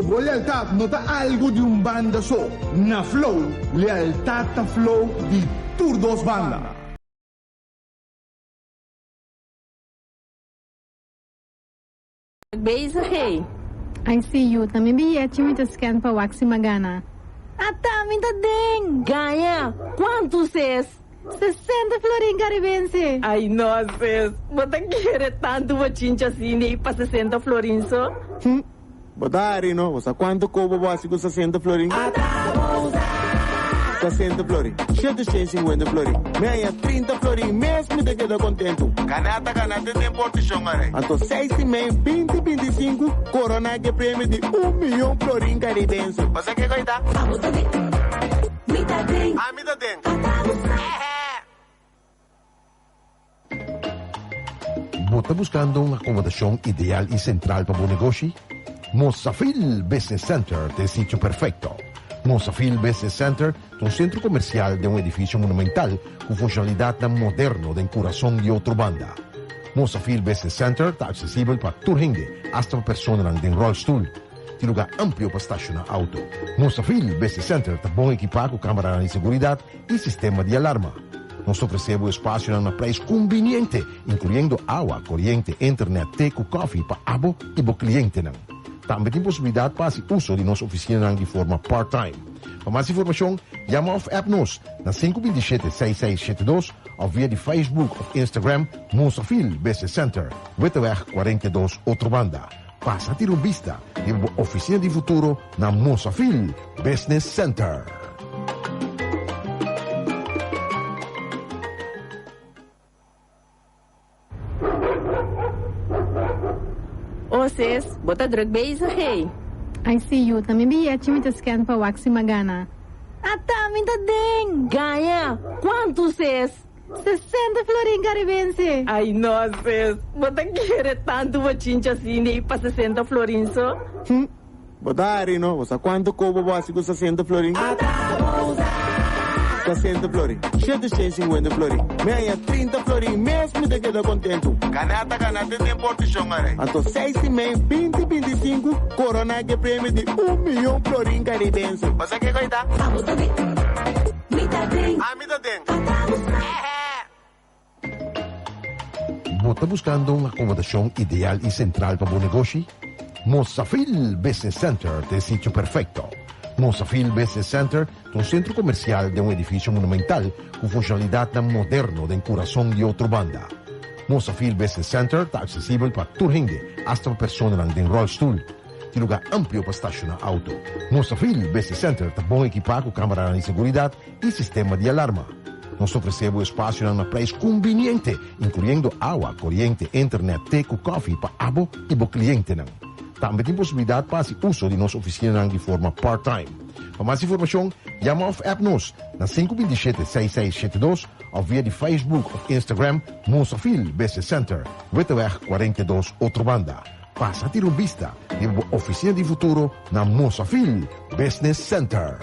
Bo lealtad no ta algo di un banda so. Na Flow, lealtad ta flow di tur dos banda. Bezig ei. Ai si yu, ta mi biyechi mi ta scan pa wak si magana. Ata mi ta den! Gaña! Kuantu ses? 60 florin karibense! Ai no ses, bo ta kere tantu bochincha asina ei pa 60 florin so? Hm, bo ta hari no, bo sa kuantu kobo bo hasi ku 60 florin? 60 florin, shete shen sinkuenta florin, mi haña trinta florin mes mi ta keda kontentu. Ganá ta ganá te den portishon arai. Anto seis di mei binti binti sinku koroná ke premio di un miyon florin karibense. Bo sa kiko ei ta? Abo ta den. Mi ta den. Ami ta den. Ata bo sa. Bo ta buskando un akomodashon ideal i sentral pa bo negoshi? Mosafil Business Center ta e sitio perfekto. Mosafil Business Center ta un sentro komersial den un edifisio monumental ku funshonalidatnan moderno den kurason di Otrobanda. Mosafil Business Center ta aksesibel pa tur hende, asta pa personanan den ròlstul. Tin lugá amplio pa stashoná outo. Mosafil Business Center ta bon ekipá ku kameranan di seguridat i sistema di alarma. Nos ta ofresé bo espasionan na prijs kumbiniente, inkluyendo awa, koriente, internet, te ku kòfi pa abo i bo klientenan. Tambe tin posibilidat pa hasi uso di nos ofisinanan di forma part-time. Pa mas informashon, yama òf app nos na 527 6672 òf via di Facebook òf Instagram Mosafil Business Center, Witteweg 42, Otrobanda. Pasa tira un bista riba bo ofisina di futuro na Mosafil Business Center. Oh sis, bo ta druk bezig hey. Ai si yu, ta mi biyechi mi ta scan pa wak si magana. Ata mi ta den! Gaña! Kuantu sis? 60 florin karibense! Ai no sis, bo ta kere tantu bochincha asina ei pa 60 florin so? Hm, Bo ta hari no, bo sa kuantu kobo bo hasi ku 60 florin? 60 florin, shete shen sinkuenta florin, mi haña 30 florin mes mi ta keda kontentu. Ganá ta ganá te den portishon arai. Anto seis di mei binti binti sinku koroná ke premio di un miyon florin karibense. Bo sa kiko ei ta? Abo ta den, mi ta den. Ami ta den. Ata bo sa. Bo ta buskando un akomodashon ideal i sentral pa bo negoshi? Mosafil Business Center ta e sitio perfekto. Mosafil Business Center ta un sentro komersial den un edifisio monumental ku funshonalidatnan moderno den kurason di Otrobanda. Mosafil Business Center ta aksesibel pa tur hende, asta pa personanan den ròlstul. Tin lugá amplio pa stashoná outo. Mosafil Business Center ta bon ekipá ku kameranan di seguridat i sistema di alarma. Nos ta ofresé bo espasionan na prijs kumbiniente, inkluyendo awa, koriente, internet, te ku kòfi pa abo i bo klientenan. Tambe tin posibilidat pa hasi uso di nos ofisinanan di forma part-time. Pa mas informashon, yama òf app nos na 527 6672 òf via di Facebook òf Instagram Mosafil Business Center, Witteweg 42, Otrobanda. Pasa tira un bista riba bo ofisina di futuro na Mosafil Business Center.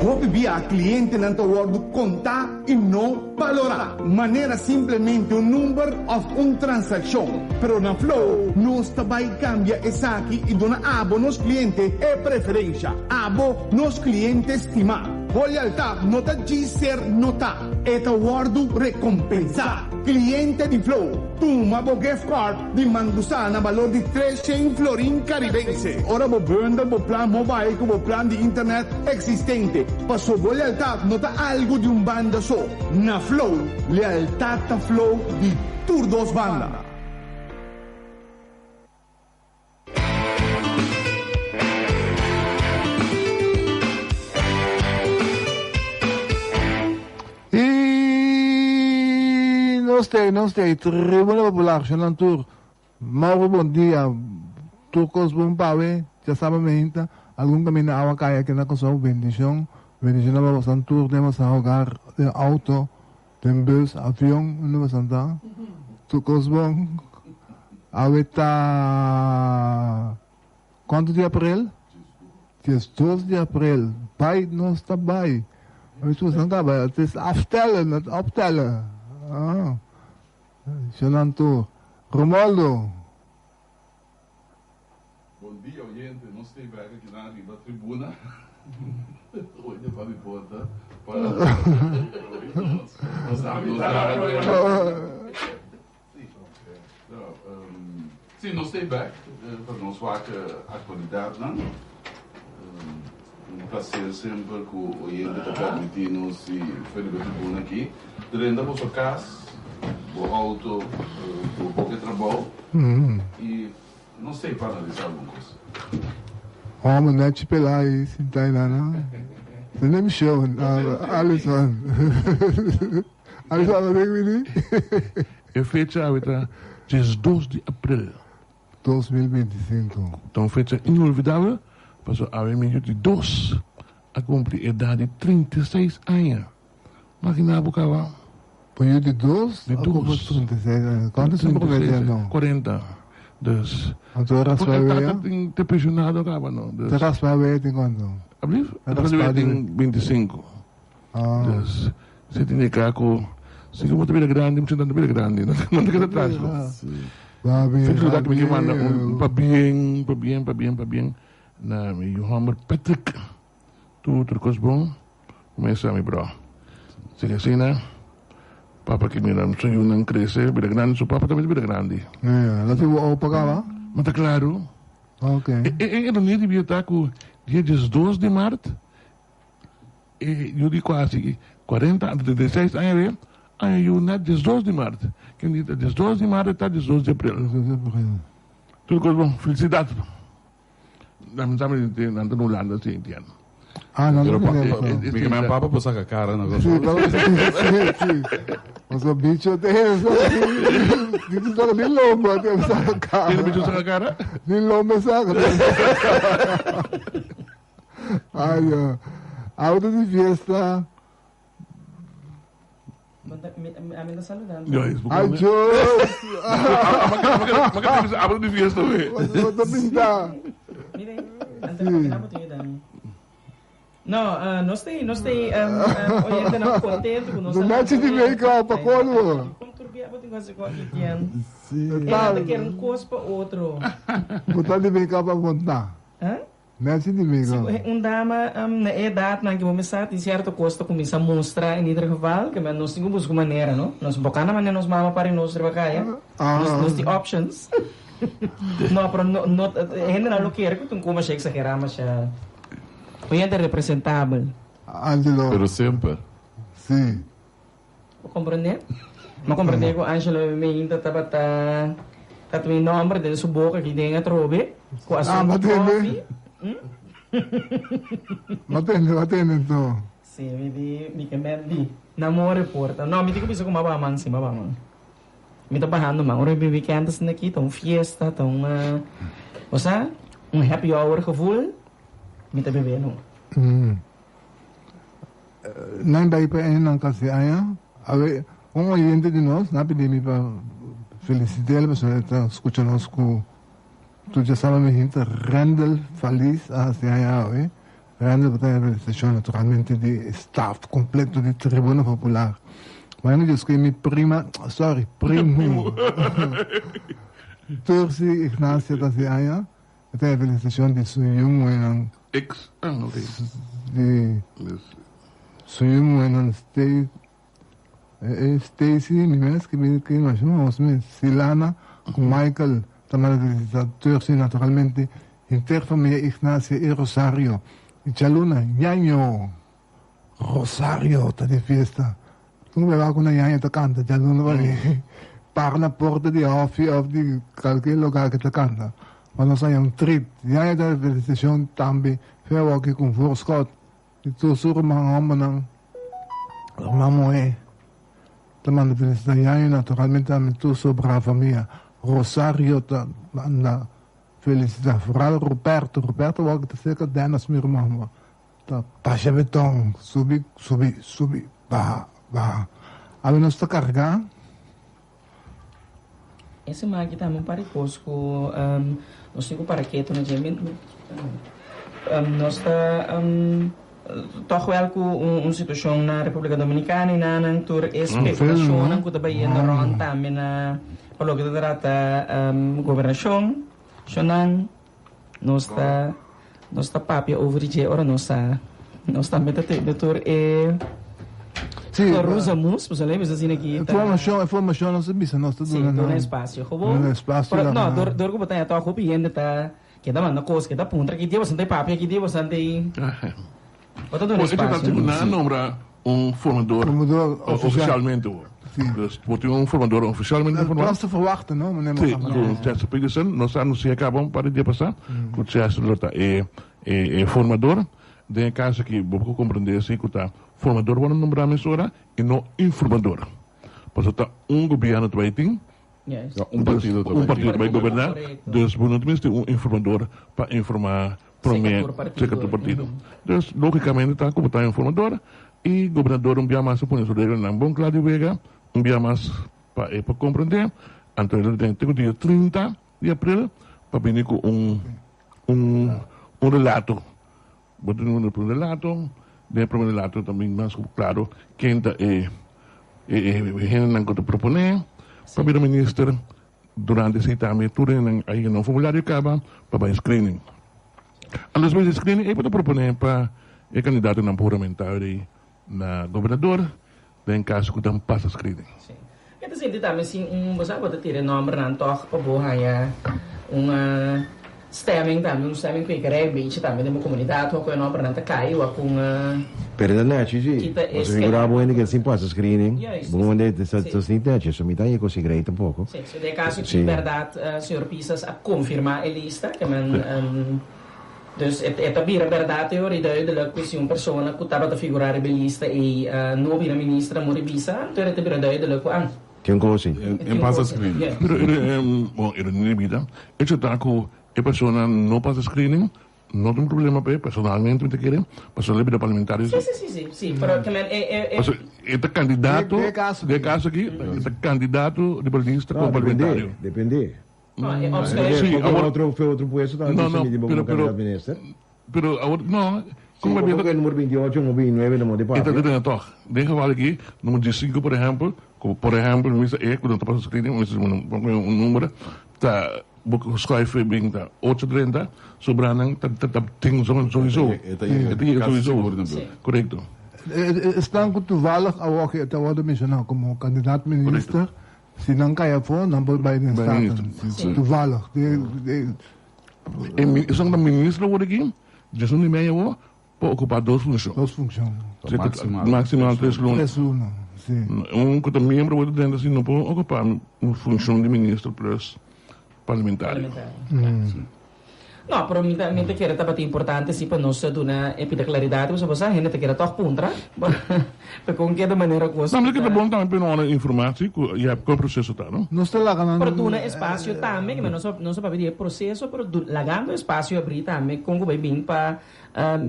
Hopi bia klientenan ta wòrdu kontá i no balorá, manera simplemente un number òf un transakshon. Pero na Flow nos ta bai kambia esaki i duna abo nos kliente e preferensha. Abo nos kliente stimá. Bo lealtad no ta djis ser notá, e ta wòrdu rekompensá. Kliente di Flow, tuma bo gift card di Mangusá na balor di 300 florin karibense ora bo bundle bo plan mobile ku bo plan di internet eksistente. Paso bo lealtad no ta algu di un banda so. Na Flow, lealtad ta flow di tur dos banda. Y nos te, nos te, Tribuna Popular, Shonan Tur, Mauro bon dia, tur kos bon pawe, ya saba meinta, algun kaminda awa kai aki na Kòrsou, bendishon, bendishon na bosan tur den bosan hogar, den auto, Den bus, avion, unda bosan ta? Tur kos bon. Awe ta kuantu di aprel? 12 di aprel. Bai nos ta bai. Ois bosan kaba, het is aftellen, het optellen. Ah. Shonan tur. Romualdo. Nos stay back aki nan riba tribuna. Oye de pa mi porta. Pa nos Si, nos stay back pa nos wak actualidadnan. Un placer semper cu oyente ta permiti nos si fe riba tribuna aki. Drenta boso cas, bo auto, bo boca trabou y nos stay pa analisa algun cos. Homber nechi pela y sinta y nana. Su name show, Alison. Alison, lo ding E fecha awe ta 12 di april. 2025. Ta un fecha inolvidabel, pasobra awe mi yu di dos a cumpli edad di 36 aña. Magina bo caba. Bo yu di dos Di a cumpli dos. 36 aña. Cuanto su promete 36, no? 40. Dus, Anto e raspa e wea? tata tin te pensionado caba no. Dus, Te raspa wea tin cuanto? Ablief? E E raspa raspa di tin 25. Ah. Dus, si tin e ca cu si como ta bira grandi, mucha ta bira grandi. No ta keda atras. Babi, Felicidad que mi babi. manda un pabien, pabien, pabien, pabien na mi yu homber Patrick. Tu tur cos bon. Mesa mi bro. Sige asina. Papa que mira su yunan crece, bira grandi, su papa también bira grandi. Yeah, la tuvo opa caba? Ma ta claro. Ok. E e ironia di bia ta cu dia 12 di maart e yu di quasi 40, 36 aña re, aña yu net 12 di maart. Ken di ta 12 di maart ta 12 di april. Tur cos bon, felicidad. Lamentablemente nan ta na Hulanda si entiendo. Ah, nan Pero ta pa, na eh, Hulanda. mi mi papa por saca cara na cosa. Sí, papa, sí, sí, sí. Oso bicho te eso. Bicho saca ni lomba, te saca cara. Tiene bicho saca cara? Ni lomba saca. Ay, Dios. Auto di fiesta. Ami ta saludando. Yo, es Ay, Dios. Abro di fiesta, we. Wat ta pinta? Mire, antes sí. No te No, no estoy, no estoy, oyente no contento con No match di make-up, pa colmo. Como turbia, bo tin cosas con aquí, Sí. Ela quer um cos pa outro. Botar di make-up a montar. Hã? Match di make-up. Un dama um, na edad na que começar tem certo custo começa a mostrar em ieder geval que mas nós temos buscar maneira, não? Nós bocana maneira nós mama para nós trabalhar. Ah. Nós nós tem options. No, pero no, no, gente não lo quer que tu como se exagerar, mas já. Oyente representável. Angelo. Pero semper. Sí. Vou compreender? Maar compreender que o Angelo me ainda tava tá tá tu nome dentro sua boca que tem a trobe. Com Ah, assunto mas tem, né? coffee. Matende, matende então. Sim, me di, mi que me di. Namore porta. No, mi dico bisa com mabamang, sim, mabamang. Mi tá barrando, man. Ora, mi weekend is aqui, tá um fiesta, tá uma, o sea, um happy hour gevoel. Mi tá bebendo. Nan bai pa en nan kasi aya. Awe, un oyente di nos, na pidi mi pa felicitar, mas está escuchando ku tu já sabe mi gente, Randall Feliz a si aya awe. Randall pa felicitación naturalmente di staff completo di Tribuna Popular. Ma io disco mi prima, sorry, primo. Tursi Ignacio da si aya. Esta felicitación di su yumu en X. Ah, ok. di Dus, Suyu en Stacy, Stacy, mi mens que mi que no chamamos me Silana con Michael, también Tursi naturalmente, interfamilia Ignacio y Rosario, y Chaluna, Ñaño, Rosario, está de fiesta. Tu me va con una ñaña te canta, Chaluna va ahí. Para na porta de off of de qualquer lugar que te canta. Maar nos hay un trip. Ñaña de felicitación también. Fue aquí con Voorschot. Y tu surman hombre nan. Mamo eh. Te manda felicitación naturalmente a mi tu sobra familia. Rosario te manda felicitación. Vooral Roberto. Roberto wou ik te zeker Dennis mi irmão. Ta pasha beton. Subi, subi, subi. Baja, baja. A ver, nos está cargando. Esse mag tá um paricosco, um, nós temos paraqueto na gente. Um, nós tá um, toch wel ku un, un situação na República Dominicana e na nan tur especulação no? ku também indo rond também na por lo que se trata um, governação, shonan, nós tá Nos ta papia over dje ora nos ta nos tambe ta tende tur e Sí, Rosa Mus, pues alei bisa asina aki ta. Informacion, informacion nos ta bisa, nos ta Sí, duna duna nan. espacio. Gewoon. Duna espacio Pero, laga no, nan. dor, dor ku bo ta ya toch hopi hende ta keda manda kos, keda puntra ki dia bosan ta papia, ki dia bosan ta Bo ta duna Bo, e ta espacio. ku nan a nombra un formador Formador oficial. oficialmente. Hoor. Dus bo tin un formador oficialmente Dat formá. was te verwachten, no, meneer Sí, Mohammed? ku Chester Peterson. Nos a anuncia kaba un par di dia pasá ku Chester lo ta e e e formador. Den e kaso aki bo por komprendé si ku ta formador bo a nombrá mesora i no informador. Pasobra ta un gobièrnu ta bai tin, Juist. Ja, un partido ta un bai partido tin. ta bai goberná, Correcto. dus bo no ta mester un informador pa informá promé Zeker tur partido. zeker tur partido. Dus lógikamente ta ku bo ta informador i gobernador un bia mas a pone su reglanan bon kla di wega, un bia mas pa e por komprendé. Anto el a den te ku dia 30 di april pa bini ku un un un relato. Bo tin un un relato, den e promé relato ta bin mas ku klaro ken ta e e e hendenan ku ta proponé pa bira minister. Durante esei tambe tur hendenan a yena un formulario kaba pa bai screening. Anto despues di screening ei bo ta proponé pa e kandidatonan por huramentá rei na gobernador den kaso ku tan pasa screening. Sí. Mi ta sinti tambe si un bo sa bo ta tira e nombernan tog pa bo haña un stemming tambe, un stemming kwekerij un beetje tambe den bo komunidat wak ku e nombernan ta kai wak ku un Pero ta nechi si. Kita e Bo sa figura bo hende ke sin pasa screening. Juist. Bo hende ta Sí. ta niet nechi. So mi ta haña kosi grei tampoco. Sí, so den e kaso Sí. ki bèrdat señor Pisas a konfirmá e lista ke men Dus e ta bira bèrdat e ora i duidelijk ku si un persona ku tabata figurá riba e lista ei no bira minister a muri bisa, anto e ta bira duidelijk ku an. Tin un kos ei. En pasa screening. Pero bon, ironia di bida, echo ta ku e persona no pasa screening, no ta un problema p'e, personalmente mi ta kere, pasobra el a bira parlamentario. Sí, sí, sí, sí, sí, pero ke men e, e, e. Pasobra e ta kandidato, Den e kaso den e kaso aki, e ta kandidato riba lista komo parlamentario. Depende, depende. No, e opschuif. Sí, Porque awor- otro, fue otro puesto también No, no, mi pero- como pero- candidato minister. Pero awor, no, Sí, como porque papia el número 28, número 29, número de E ta papia. dena toch. Den geval aki, nummer 15 por ehempel, como por ehempel, mi sa e, cu no ta pasa screening, mi sa un numero, ta bo schuif bin ta 8:30, sobranan ta ta ta tin sowieso. E ta yega E ta yega casi sowieso. seguro na buurt. Correcto. Esnan cu toevallig awor ke ta wordo menciona como candidaat minister, Si nan kai afó, nan por bai den Staten. Toevallig. E esun ta minister awor aki, djesun di mei awor, por okupá dos funshon. Dos funshon. Maksimal. Maksimal tres luna. Tres luna, si. Un ku ta miembro awor ta drenta si no por okupá un funshon di minister plus parlamentario. Parlamentario. No, pero mi ta mi ta kere tabata importante si pa nos duna e pida claridad pasobra bo sa hende ta kere tog puntra pa con keda manera cos No, mi ta kere bon tambe pa no ora informatie cu ya con proceso ta, no? Nos ta laga nan. Pero duna espacio tambe, ke nos nos a papia di e proceso, pero lagando espacio abri tambe con cu bay bin pa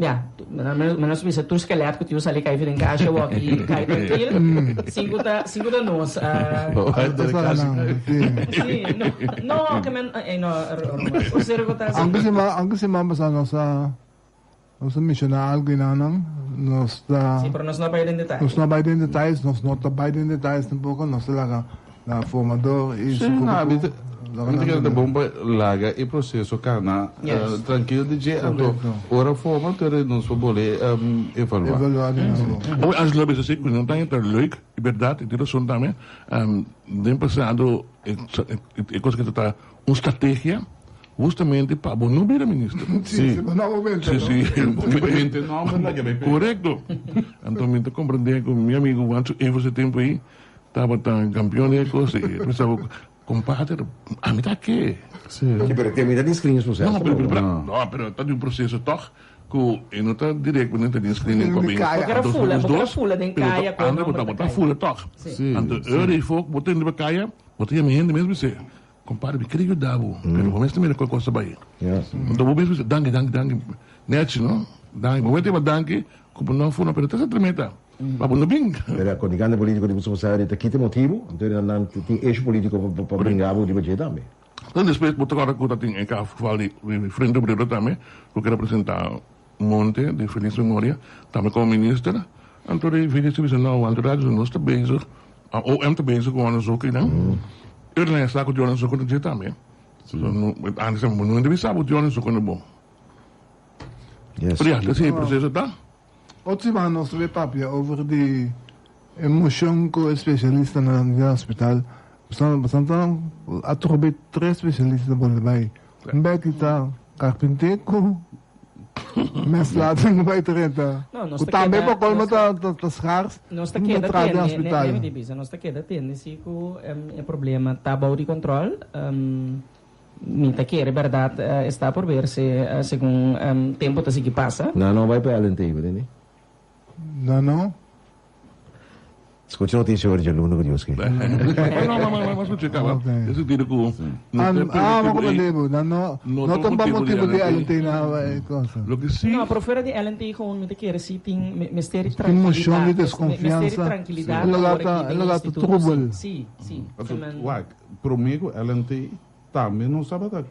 Ya, mi nos bisa tur skelet ku tiu sali kai den kasha wak i kai trankil. Sin ku ta, sin ku ta nos. Sí, no, no, ke men, eh, no, o ser ku ta. Aunke siman, aunke siman pasá nos a, nos a menshoná algu enanan, nos ta. Sí, pero nos no a bai den detaye. Nos no a bai den detayes, nos no ta bai den detayes tampoko, nos ta laga Na formador y Sí, su no, a mi grupo. ta, mi ta kere ta bon pa laga e proceso cana trankil di dje, anto ora forma tur nos por bole evalua. Evalua di nobo. Oe Angelo a bisa si cu nan ta entra leuk, y berdad, y tin razon tambe, den pasado e cosa ki ta ta un strategia hustamente pa bo no bira minister. Sí, si bo no bo benta, Sí, sí. Mente nomber laga bay pega. Correcto. Anto mi ta comprende cu mi amigo Juancho Evers e tempo ey Tabata campeon di e cos y pensaba, compadre, ami ta ke? Sí, pero te mira di screening proceso. No, pero, pero, no, pero ta di un proceso toch cu e no ta directamente den screening pa bin. Porque era fula, porque era fula den caya. Pero ta, bo ta fula toch. Anto ora y fok, bo ta riba caya, bo ta yama hende mes bis'e, compadre, mi kere yuda bo, pero bo mes ta mira cual cos ta bay. Anto bo mes bisa, danki, danki, danki. Nechi, no? Danki. Bo mes ta yama danki, cu bo no fula, pero ta sa tremeta. Pa bo no bin. Pero contrincante politico di boso pasado ta kita motibo, anto nan tin issue politico pa bringa bo riba dje tambe. Dan despues bo ta corda cu ta tin e geval di Frente Obrero tambe cu kier a presenta Monte di feliz memoria tambe como minister, anto di VDC bisa no, anto radio nos ta bezig, OM ta bezig cu onderzoek einan, eur nan a sa cu tin onderzoek na dje tambe, so antes bo no a bisa bo tin onderzoek na bo. Yes. Pero ya, asina e proceso ta. Otro siman nos ta bay papia over di e mocion cu e specialistanan den hospital. Bastante atrobe tres specialista bolbe bay. Un bek ta carpinter cu mesla tin bay trenta. No, nos Cu ta tambe keda- pa colmo nos- ta ta ta schaars. Nos ta Tin keda traha den tende, hospital. ne, ne, mi bisa, nos ta keda tende si cu em, e problema ta bou di control. Em, mi ta kere berdad eh, está por verse eh, segun em, tempo ta sigui pasa. No, no, bai pa LNT, bo No, no. Scucha noticia over djaluna cu Dios ke. No, no, no, no, scucha caba. Ok. E sentido cu Ah, no ah, ma come devo? No, no, No no ta ta pa motibo motibo di di LNT. LNT na eh, cosa. Loke si No, pero fuera di LNT gewoon mi ta kere si tin me- mester di Tin moción di tranquilidad, desconfianza. mester di tranquilidad E lo awor gata- aki e den lo gata instituto, troebel. Si, si, si. Anto, Men- wak, promé ku LNT tambe nos tabata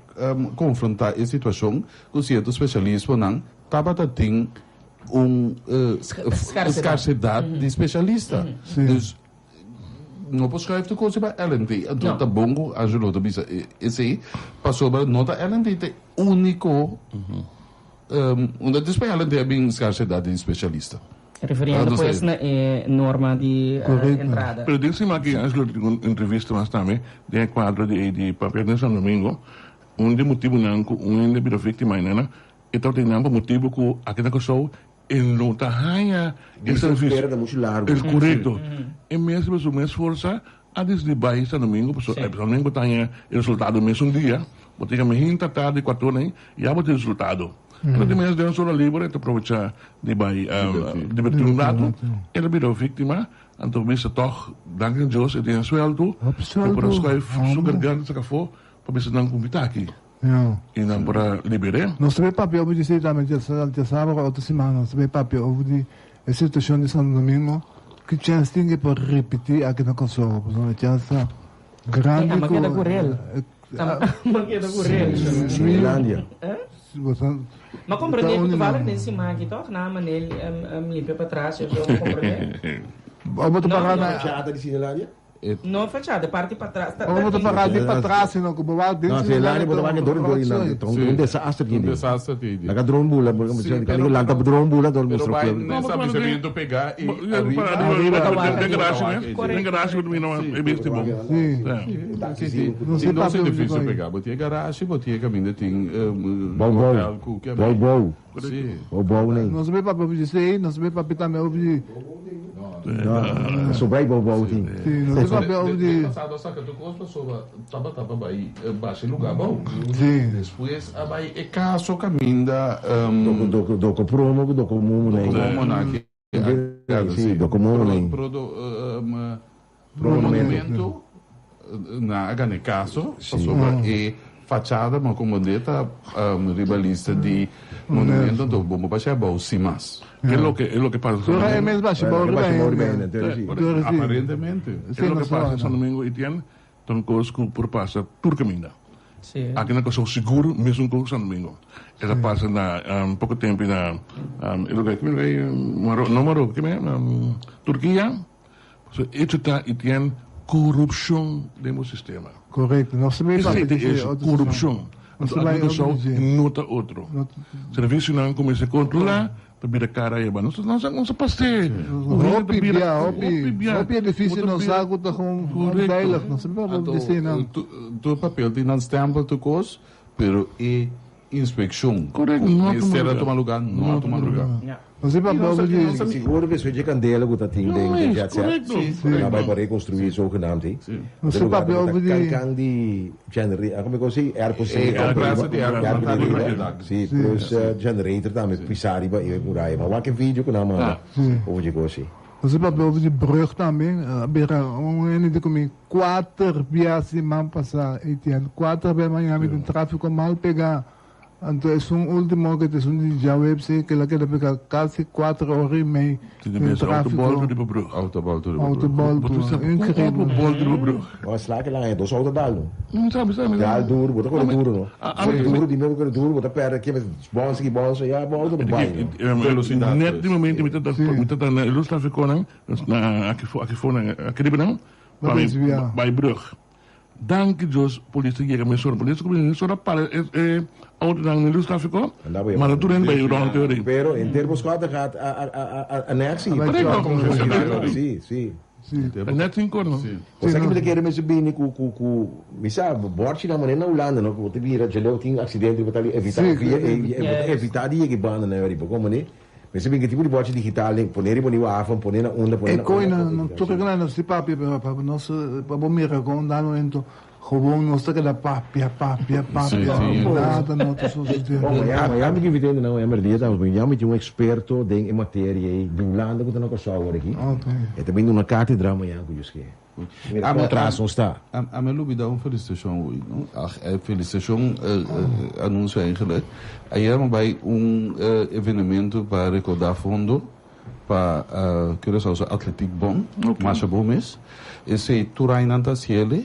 konfrontá e situashon ku sierto spesialismonan tabata tin un skarsedat di spesialista. Dus no por schuif tur kos riba LNT. Anto ta bon ku Angelo ta bisa esei pasobra no ta LNT ta e úniko unda despues LNT a bin skarsedat di spesialista. Referiendo pues na e norma di entrada. Pero den siman aki Angelo tin un entrevista mas tambe den e cuadro di di papia den San Domingo. Un di e motibonan cu un hende bira victima ainana e tabata einan pa motibo cu aki na Curaçao e no ta haya e Lista di servicio. espera ta mucho largo. Es corecto. E mes riba su mes forsa a dicidi bay San Domingo pasobra San Domingo ta haya e resultado mesun dia. Bo ta yega hinta tardi cuatro ora ei ya bo tin resultado. Pero di mes den un sola libre e ta aprovecha di bai diverti un rato. El a bira un victima, anto bisa toch danki na Dios e tin e sueldo e por a schuif su garganta saca afo pa bisa nan cu mi ta aki y nan por a liber'e. Nos ta bay papia over di esey tambe djasabra otro siman nos ta bay papia over di e situacion di Santo Domingo ki chens tin ke por ripiti aki na Kòrsou pasobra e chens ta grandi Ey, a ku keda ku rel. A keda ku rel. Finlandia. Ma comprende ku toevallig den siman aki toch na manel limpia patras of zo ma comprende. Bo ta para na Fachada di Cinelandia? No fachada, parti patras. Bo ta para di patras sino ku bo wak den No, Cinelandia bo ta wak dor dor innan. Un desaster Un desaster tin. Laga drone bula, bo lanta drone bula dor Pero mustra bai pueblo. nesa avisamiento pega y arriba. Arriba, den garage mes. Den garage bo ta mira e besti bon. Si, si. Tin dos edificio pega. Bo tin e garage, bo tin e caminda tin Bou bou. hotel cu ke Bou bou. Si. Bou bou nei. Nos bay papia over di esey, nos bay papia tambe over di. No, sobra bou bou tin. Si, nos bay papia over di. Den pasado a saca tur cos pasobra tabata pa bay basha e lugar bou. Si. Despues a bay e caso caminda. Doko doko doko promo cu doko momo nei. Doko momo na ki. Si, doko momo nei. Pro monumento na a gana e caso pasobra e fachada ma como de ta riba lista di monumento anto bo por basha abou sin mas. E loke e loke pasa San Domingo. E mes basha abou riba hende. Aparentemente. E loke pasa San Domingo Etienne ta un cos cu por pasa tur caminda. Aki na Kòrsou sigur mesun ku San Domingo. E ta pasa na poko tempu na e lugar ki mi Maro no Maroko ki mi Turkia. Pasobra echo ta i tin korupshon den bo sistema. Korekto. Nos ta bay papia di Esei ta korupshon. Anto aki na Kòrsou no ta otro. Servisionan ku mester kontrolá Ta bira cara eba. Nos nos nos a pas'é. Hopi bia, hopi, hopi edificio nos sa cu ta gewoon onveilig. Nos ta bira di nan. Tur papel tin nan stempel tur cos, pero e inspeccion Correcto, cu no a tuma mester a lugar. tuma lugar no a tuma lugar. Nos ta papia over di. Sigur despues dje candela cu ta tin den den jet set. Correcto. Nan a bai pa reconstrui zogenaamd ei. Nos ta papia over di. Kan kan di generator, como e si? Airco si. E compressor di airco ta riba e dak. Si, plus generator tambe pisa riba e muraya. Ma wak e video cu nan manda over dje cos si. Nos ta papia over di brug tambe. A bira un hende di cu mi cuater bia siman pasa Etienne. Cuater bia Miami den trafico mal pega. Anto esun ultimo ke ta esun di djaweps ei kila keda peka kasi kuater ora i mei den trafiko. Autobolto riba brug. Autobolto riba brug. Autobolto, increibel. Autobolto riba brug. No, sla ke laña dos auto dal no. Mi sabi, sabi. Dal duro, bo ta kore duro no. Kore duro, di mero kore duro, bo ta perde ke bonsa ki bonsa, ya bo auto ta bai no. Velocidad. Net di momento mi ta mi ta na e lus trafikonan, na aki fo aki fo na aki riba nan, pa mi bai brug. Danki Dios polis a yega mesora. Polis a cuminsa mesora para e e autonan den luz trafico, manda tur hende bay rond te ori. Pero henter bo squad a gaat a a a a nek si. Correcto. Si, si. A net sin cor no. Bo sa ki mi ta kere mester bini ku ku ku mi sa borchinan manera na Hulanda no ku bo ta bira djaleu tin accidente bo ta evita via e bo ta evita di yega e banda nan ariba como ne. Mester bin ki tipo di bochi digital den pone riba niu haven, pone na unda, pone E na koi unda. na no toca kla nos si papia pero pa nos pa bo mira con da momento gewoon nos ta keda papia papia papia nada no ta sucediendo. Bon, mañana, mañana mi tin invitende nan, mañana merdia ta, mañana mi tin un experto den e materia ei di Hulanda cu ta na Curaçao awor aki. E ta bin duna cátedra mañana cu Yuske. Mira kon atras nos ta. A mi a lubida un felicitacion hoy, no? Ach, e felicitacion anuncio eigenlijk. Ayer mi bai un evenemento pa recorda fondo pa Curaçao su Atletiek Bond, masha bon mes. Esey tur aña nan ta haciele,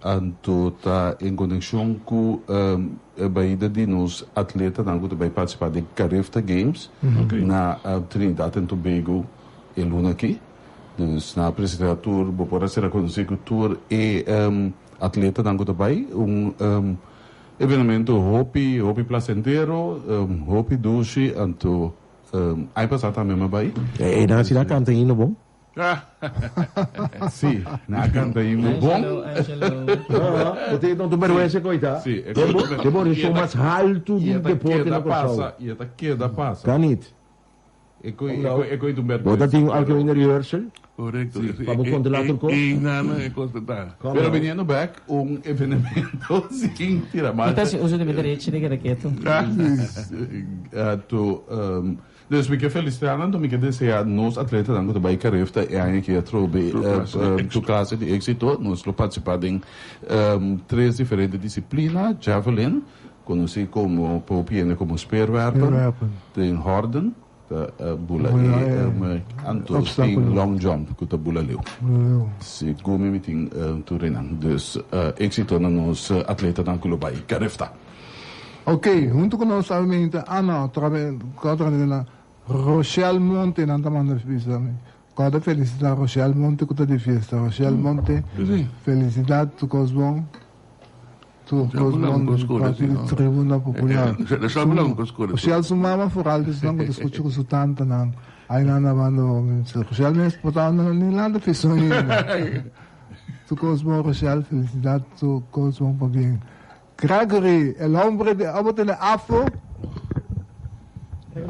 anto ta en conexion cu e baida di nos atletanan cu ta bai participa den Carifta Games na Trinidad and Tobago e luna aki. Dus nan a presenta tur, bo por a sera conoci cu tur e atletanan cu ta bay. Un evenemento hopi, hopi placentero, hopi dushi, anto aña pasa tambe mi a bay. E nan si nan a canta himno bon? Si, nan a canta himno bon. Angelo, Angelo. Bo tin no ta berwensa cu ta. Si. Den bo región mas halto di deporte na Corsou. Y e ta keda pasa. Kan niet. E coi, e coi, e coi ta un Bo ta tin un algemene rehearsal? Correcto. Pa bo controla tur cos? E nana e cos ta ta. Pero viniendo back, un evenemento sin tira mal. Mi ta haci uso di mi derecho di keda keto. To, dus mi ke felicita nan, mi ke desea nos atletanan cu ta bay Carifta e aña aki atrobe tur clase di exito. Nos lo participa den tres diferente disciplina, javelin, Conoci como popi hende como speerwerpen, den horden ta bula e anto tin long jump cu ta bula leu. Segun mi mi tin tur enan. Dus exito na nos atletanan cu lo bay Carifta. Ok, hunto cu nos awe meinta, ah no, trabe, cu na Rochelle Monte nan ta manda bisa mi. Kòrda felisitá Rochelle Monte ku ta di fiesta. Rochelle Monte, felisidat, tur kos bon. Tur kos bon di parti di Tribuna Popular. Rochelle su mama foral di esnan ku ta skucha ku su tantanan. Ai nan na banda Rochelle mes por ta ni lanta fiesta ainda. Tur kos bon Rochelle, felisidat, tur kos bon pabien. Gregory, el hombre de abo tene afro,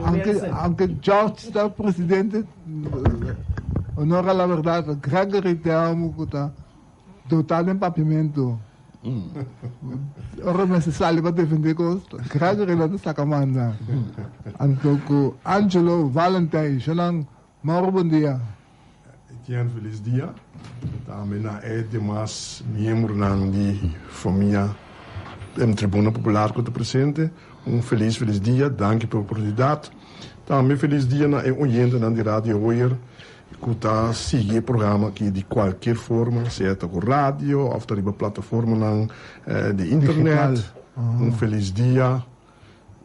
aunque, aunque George ta presidente, honor a la verdad, Gregory te amo cu ta dotado den papiamento. Ora mester sali pa defende cos, Gregory lo ta saca manda. Anto cu Angelo Valentijn, shonan, Mauro bon dia. Etienne felis dia. Tambe na e demas miembronan di famia Tribuna Popular ku ta presente, un felis felis dia. Danki pa e oportunidat. Tambe felis dia na e oyentenan di Radio Hoyer ku ta sigui e programa aki di kualkier forma, sea ta ku radio òf ta riba plataformanan di internet. Un felis dia.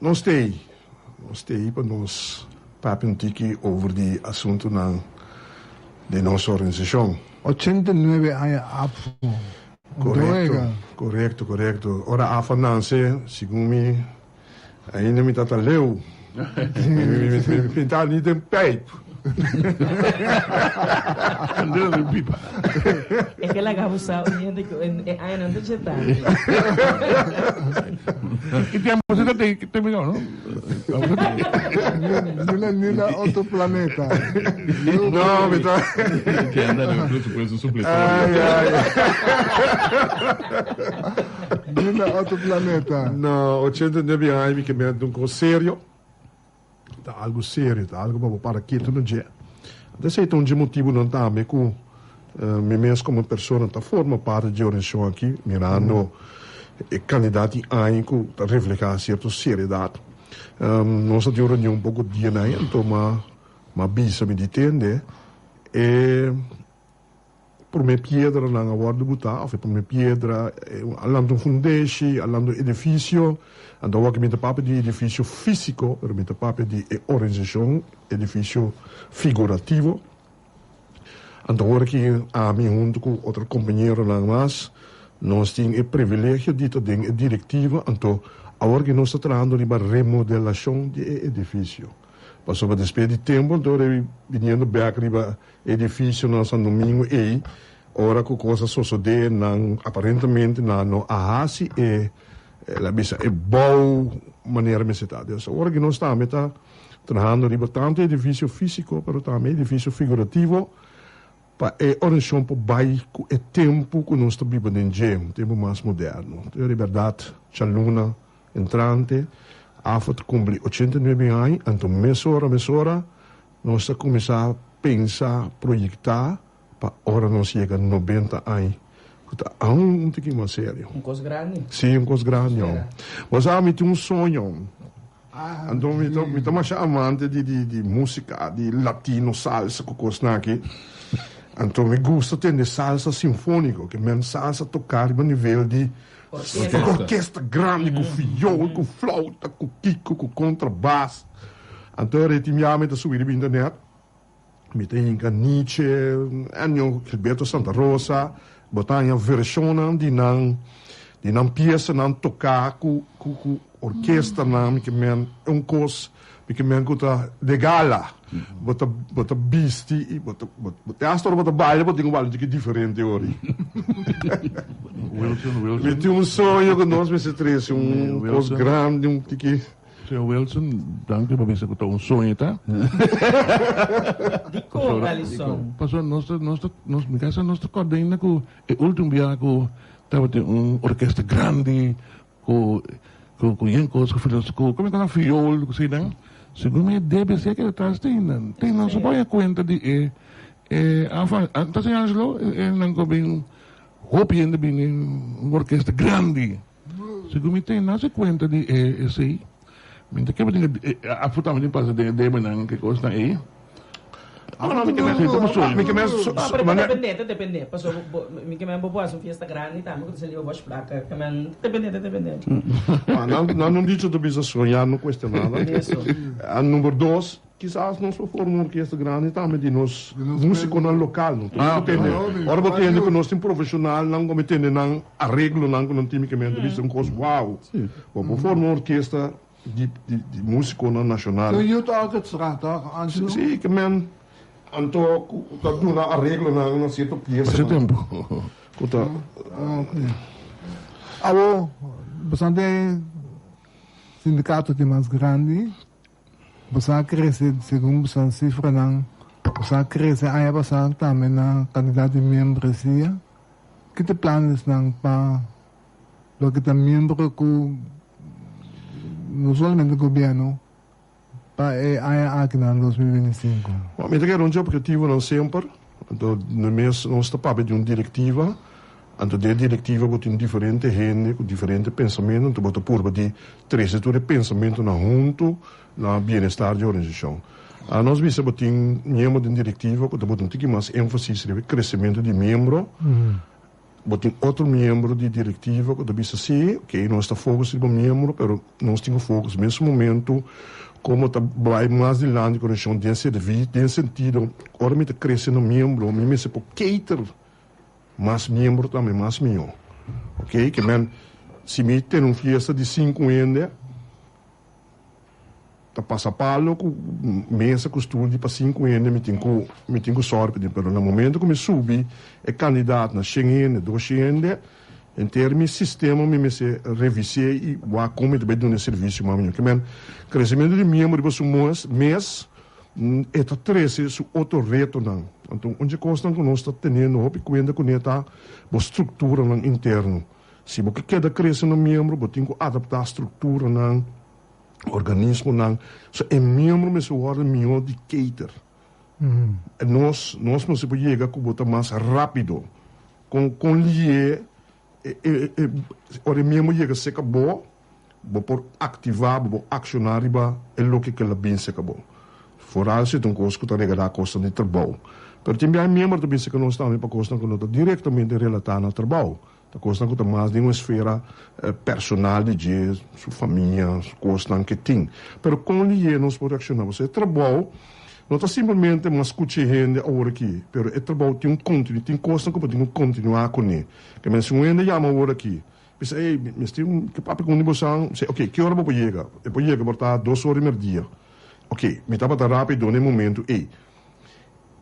Nos t'ei, nos t'ei pa nos papia un tiki over di asuntunan di nos organisashon. 89 aña APFO. Korekto, korekto, korekto. Ora APFO a nanse, segun mi, ainda mi tata leu. Mi ta ni den pijp. André den pipa. E ke laga bo sa un hende ku e añanan ta dje tantu. E tempo si ta terminó, no? Ni ni na otro planeta. No, mi ta. Ke anda den presupuesto supletorio. Ay, ay. Ni na otro planeta. No, 89 aña mi ke mete un kos serio. Ta algu serio, ta algu pa bo para ketu na dje. Anto esei ta un dje motibunan tambe ku mi mes komo persona ta forma parti dje organisashon aki, mirando e kandidat di aña ku ta reflehá sierto seriedat. Nos a tin un reunion poko dianan, anto m'a bisa mi di tende e. Prome piedranan a wòrdu butá, òf e prome piedra, a lanta un fundeshi, a lanta un edifisio. Anto awor mi ta papia di edifisio físiko, pero mi ta papia di e organisashon, edifisio figurativo. Anto awor aki ami huntu ku otro kompañeronan mas. Nos tin e privilegio di ta den e direktiva, anto awor ku nos ta trahando riba remodelashon di e edifisio. Pasobra despues di tempu anto ora biniendo bèk riba e edifisio na San Domingo ei, ora ku kos a sosodé nan aparentemente nan no a hasi e el a bisa e bou manera mester ta. Dus awor ku nos tambe ta trahando riba tantu e edifisio físiko pero tambe e edifisio figurativo Pa e orashon por bai ku e tempu ku nos ta biba den dje, un tempu mas moderno. Te ora e bèrdat, djaluna entrante, AFA ta kumpli 89 aña, anto mesora mesora nos ta kuminsá pensa, proyektá pa ora nos yega 90 aña, ku ta aun un tiki mas serio. Un kos grandi. Sí, un kos grandi aun. Bo sa, mi tin un soño. Anto mi ta mi ta masha amante di di di músika di latino salsa ku kosnan aki. Anto mi gusta tende salsa sinfóniko ke men salsa toká riba nivel di Orkesta. orkesta grandi ku fiol ku flauta ku kiko ku kontrabas. Anto reti mi mi ta subi riba internet mi ta hinka Nietzsche, Ennio Gilberto Santa Rosa bo ta haña vershonnan di nan di nan piesanan toká ku ku ku orkestanan mi ke men un kos mi ke men ku ta de gala bo ta bo ta bisti i bo ta bo te hasta ora bo ta baila bo tin ku baila un tiki diferente ori Wilson Wilson mi tin un soño ku nos mester trese un kos grandi un tiki. Señor Wilson, danki pa bisa ku ta un soño ta. Dikon, Alison? Pasobra nos ta, nos ta, nos, mi kasa nos ta kòrda ainda ku e último biaha ku tabatin un orkesta grandi ku ku ku yen kos ku filos ku komo ta fiol ku asina, segun mi e DBC keda tras tin nan, tin nan so pone kuenta di e e afa, ta señor Angelo e nan ku bin hopi hende bini un orkesta grandi. Segun mi ten nase kuenta di e esei, mi ta kere tin e afo tambe tin pasa den e debenan ke kosnan ei. No, mi ke men No, pero ta depende, ta depende. Paso bo, mi ke men bo por hasi un fiesta grandi tambe ku ta sali bo bosh plaka. Ke men, ta depende, ta depende. Nan nan dicho ta bisa soñar no cuesta nada. Eso. Number dos, Kisas nos por forma un orkesta grandi tambe di nos musiconan local. No ta tende, ora bo tende cu nos tin profesionalnan cu mi tende nan areglonan cu nan tin mi ke men ta bisa un cos wow. Bo por forma un orkesta di di musiconan nacional. Zo'n youth orchestra toch, Angelo? Si, ke men anto cu ta duna areglonan na cierto piesanan. Pasa tempo. Cu ta. Awo, bastante sindicato tin mas grandi. Boso a krese segun boso sifranan. Boso a krese aña pasá tambe na kantidat di miembresia. Ki ta e planesnan pa loke ta miembro ku no solamente gobièrnu pa e aña aki na 2025? Mi ta kere un dje objetivonan semper. Anto na mes nos ta papia di un direktiva. Anto den e direktiva bo tin diferente hende ku diferente pensamentu, anto bo ta purba di trese tur e pensamentunan huntu na bienestar di e organisashon. Nos bisa bo tin miembro den direktiva ku ta bota un tiki mas énfasis riba e kresementu di miembro. Bo tin otro miembro di direktiva ku ta bisa si, oke, nos ta focus riba miembro, pero nos tin ku focus mes momentu komo ta bai mas dilanti ku organisashon den servi, den sentido ora mi ta krese na miembro mi mester por cater Mas miembro tambe mas mihó. Ok, ke men si mi tene un fiesta di sinku hende ta pasa palo ku mesa ku stul di pa sinku hende mi tin ku mi tin ku sòru pa tin pero na momento ku mi subi e kandidat na shen hende dos hende henter mi sistema mi mester revis'é i wak kon mi ta bai duna e servisio mas mihó. Ke men kresementu di miembro riba su mes E ta trese su otro retonan. Anto un dje kosnan ku nos ta teniendo hopi kuenta kuné ta bo strukturanan interno. Si bo ke keda krese na miembro, bo tin ku adaptá strukturanan, organismonan. So e miembro mester wòrdu mihó di cater. Nos nos mester por yega ku bo ta mas rápido. Kon kon lié e e ora e miembro yega serka bo, Bo por aktivá, bo por akshoná riba e loke ku el a bin serka bo. Foral si ta un kos ku ta regalá kosnan di trabou. Pero tin biaha miembro ta bin serka nos tambe pa kosnan ku no ta direktamente relatá na trabou. Ta kosnan ku ta mas den un esfera personal di dje, su famia, su kosnan ku e tin. Pero kon lié nos por reakshoná? Pasobra e trabou. No ta simplemente m'a skucha e hende awor aki, pero e trabou tin un kontinu, tin kosnan ku bo tin ku kontinuá kuné. Ke men si un hende yama awor aki, bisa, ey, mi mester un, ke papia ku un di bosan, mi oke, ki ora bo por yega? E por yega por ta dos ora di merdia. Oke, mi tabata rápido na e momentu ey.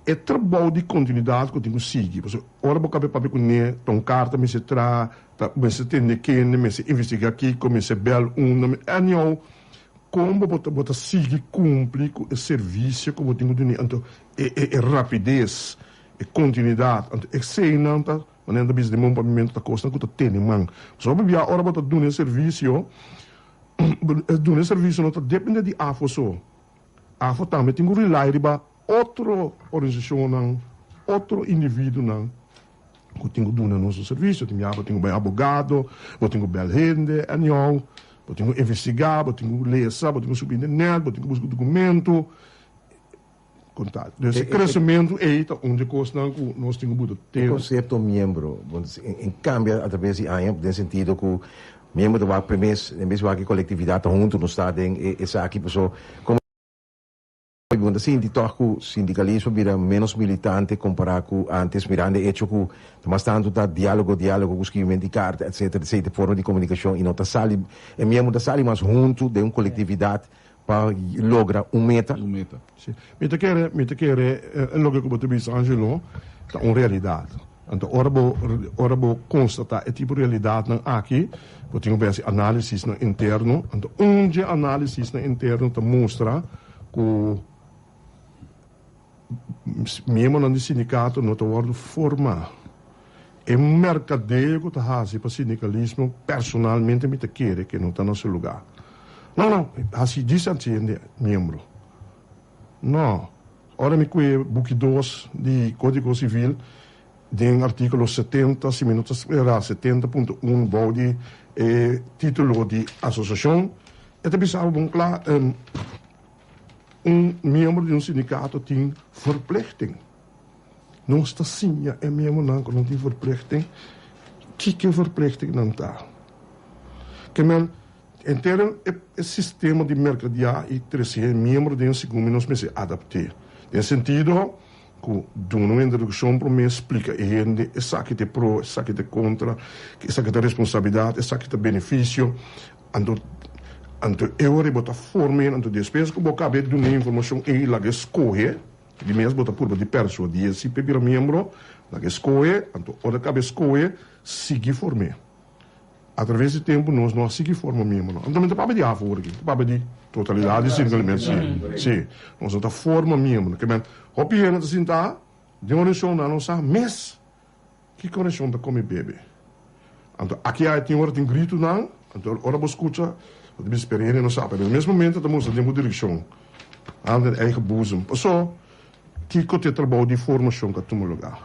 E trabou di kontinuidat ku tin ku sigui, pasobra ora bo kab'e papia kuné, ta un karta mester traha, ta mester tende kende, mester investigá kiko, mester bèl unda, anyhow, kon bo bo ta sigui kumpli ku e servisio ku bo tin ku duna, anto e e e rapides, e kontinuidat, anto eseinan ta manera nan ta bisa den bon papiamentu ta kosnan ku ta tene man. Pasobra hopi bia ora bo ta duna e servisio, duna e servisio no ta depende di afo so. Afo tambe tin ku rely riba otro organisashonnan, otro individuonan ku tin ku duna nos un servisio. Tin bia bo tin ku bai abogado, bo tin ku bèl hende, anyhow, bo tin ku investigá, bo tin ku lesa, bo tin ku subi internet, bo tin ku buska dokumento. Kon tal. Dus e kresementu ei ta un di e kosnan ku nos tin ku buta E konsepto miembro, en kambia atraves di aña den sentido ku miembro ta wak primes en bes wak e kolektividat ta huntu nos ta den e esaki paso komo bo ta sinti tòg ku sindikalismo bira ménos militante kompará ku antes mirando e echo ku ta mas tantu ta diálogo diálogo ku skibimento di karta etsetera esei ta forma di komunikashon i no ta sali e miembro ta sali mas huntu den un kolektividat pa logra un meta. Un meta. Si. Mi ta kere, mi ta kere e loke ku bo ta bisa Angelo ta un realidat. Anto ora bo, ora bo konstatá e tipo realidatnan aki, bo tin ku bai hasi análisisnan interno. Anto un dje análisisnan interno ta mustra ku miembronan di sindikato no ta wòrdu formá. E merkadeo ku ta hasi pa sindikalismo personalmente mi ta kere ke no ta na su lugá. No, no, hasi djis anchi hende miembro. No. Ora mi kue buki dos di Kódigo Sivil den artíkulo 70, si mi no ta erá 70.1 bou di e título di asosiashon, e ta bisa bo bon kla, un miembro di un sindikato tin verplichting. Nos ta siña e miembronan ku no tin verplichting kiko e verplichtingnan ta. Ke men henter e sistema di merkadiá i trese e miembro den segun mi nos mester adapt'é. Den sentido ku duna un introdukshon promé splika e hende esaki ta e pro, esaki ta e kontra, esaki ta responsabilidat, esaki ta benefisio. Anto anto e ora bo ta forma hende anto despues ku bo kaba e duna e informashon ei laga e skohe. Di mes bo ta purba di persuadí e si p'e bira miembro, laga e skohe, anto ora kaba e skohe, sigui form'é. Atraves di tempu nos no a sigui forma miembronan. Anto mi ta papia di afo awor aki, mi ta papia di totalidat di sindikalismo, si, si. Nos no ta forma miembro. Ke men, hopi hende ta sinta den ordenshon nan no sa mes kiko ordenshon ta kome bebe. Anto aki ai tin ora tin gritunan, anto ora bo skucha, bo ta bisa pero hende no sa. Pero na mes momento ta mustra den bo direkshon. Hand in eigen boezem. Paso, kiko ta e trabou di formashon ku a tuma lugá?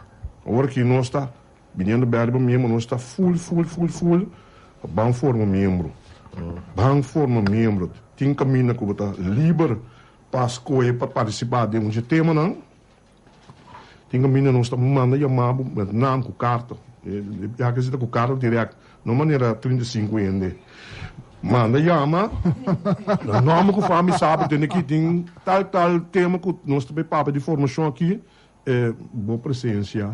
Awor aki nos ta biniendo bèk riba miembro, nos ta ful, ful, ful, ful pa ban forma miembro. Ban forma miembro. Tin kaminda ku bo ta liber pa skohe pa partisipá den un dje temanan. Tin kaminda nos ta manda yama bo met nam ku karta. Ya ke si ta ku karta dirèkt, no manera 35 hende. Manda yama na nòmber ku fami sabi tende ki tin tal tal tema ku nos ta bai papia di formashon aki, e bo presensia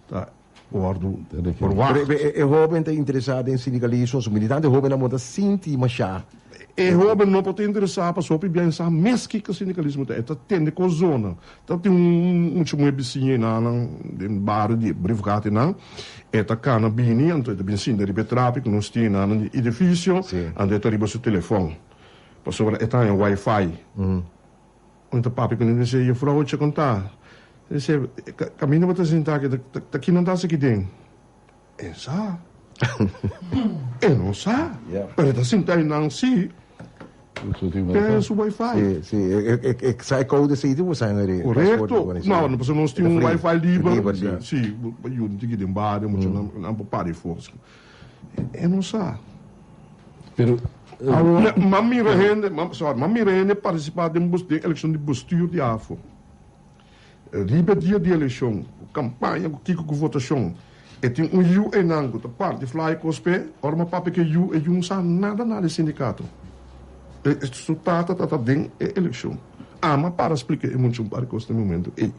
ta wòrdu verwacht. Pero e hóben ta interesá den sindikalismo, su militante hóbennan bo ta sinti mashá. E hóben no por ta interesá pasobra hopi biaha e sa mes kiko sindikalismo ta. E ta tende kos zona. Ta tin un mucha muhé bisiña einan den bario di Brievengat einan. E ta kana bini anto e ta bin sinta riba e trapi ku nos tin einan di edifisio anto e ta riba su telefòn pasobra e ta haña wifi. Un ta papia ku mi dice, Juffrouw, che kon ta? E dice, Kaminda bo ta sinta aki, ta kinan ta hasi aki den? E sa. E no sa. Pero e ta sinta einan si. Ten su wifi. Si, si. E sa e code si bo sa en Korekto. No, no, pasobra nos tin un wifi liber. Si, bo yuda un tiki den bario, mucha nan por para afó. E no sa. Pero M'a mira hende, sorry, m'a mira hende partisipá den den elekshon di bestuur di afo. Riba e dia di elekshon, ku kampaña, ku kiko, ku votashon, e tin un yu einan ku ta parti flyer kos p'e, ora m'a papia ku e yu, e yu no sa nada nada di sindikato. E su tata ta ta den e elekshon. Ama para splika e mucha un par di kos na e momento ei.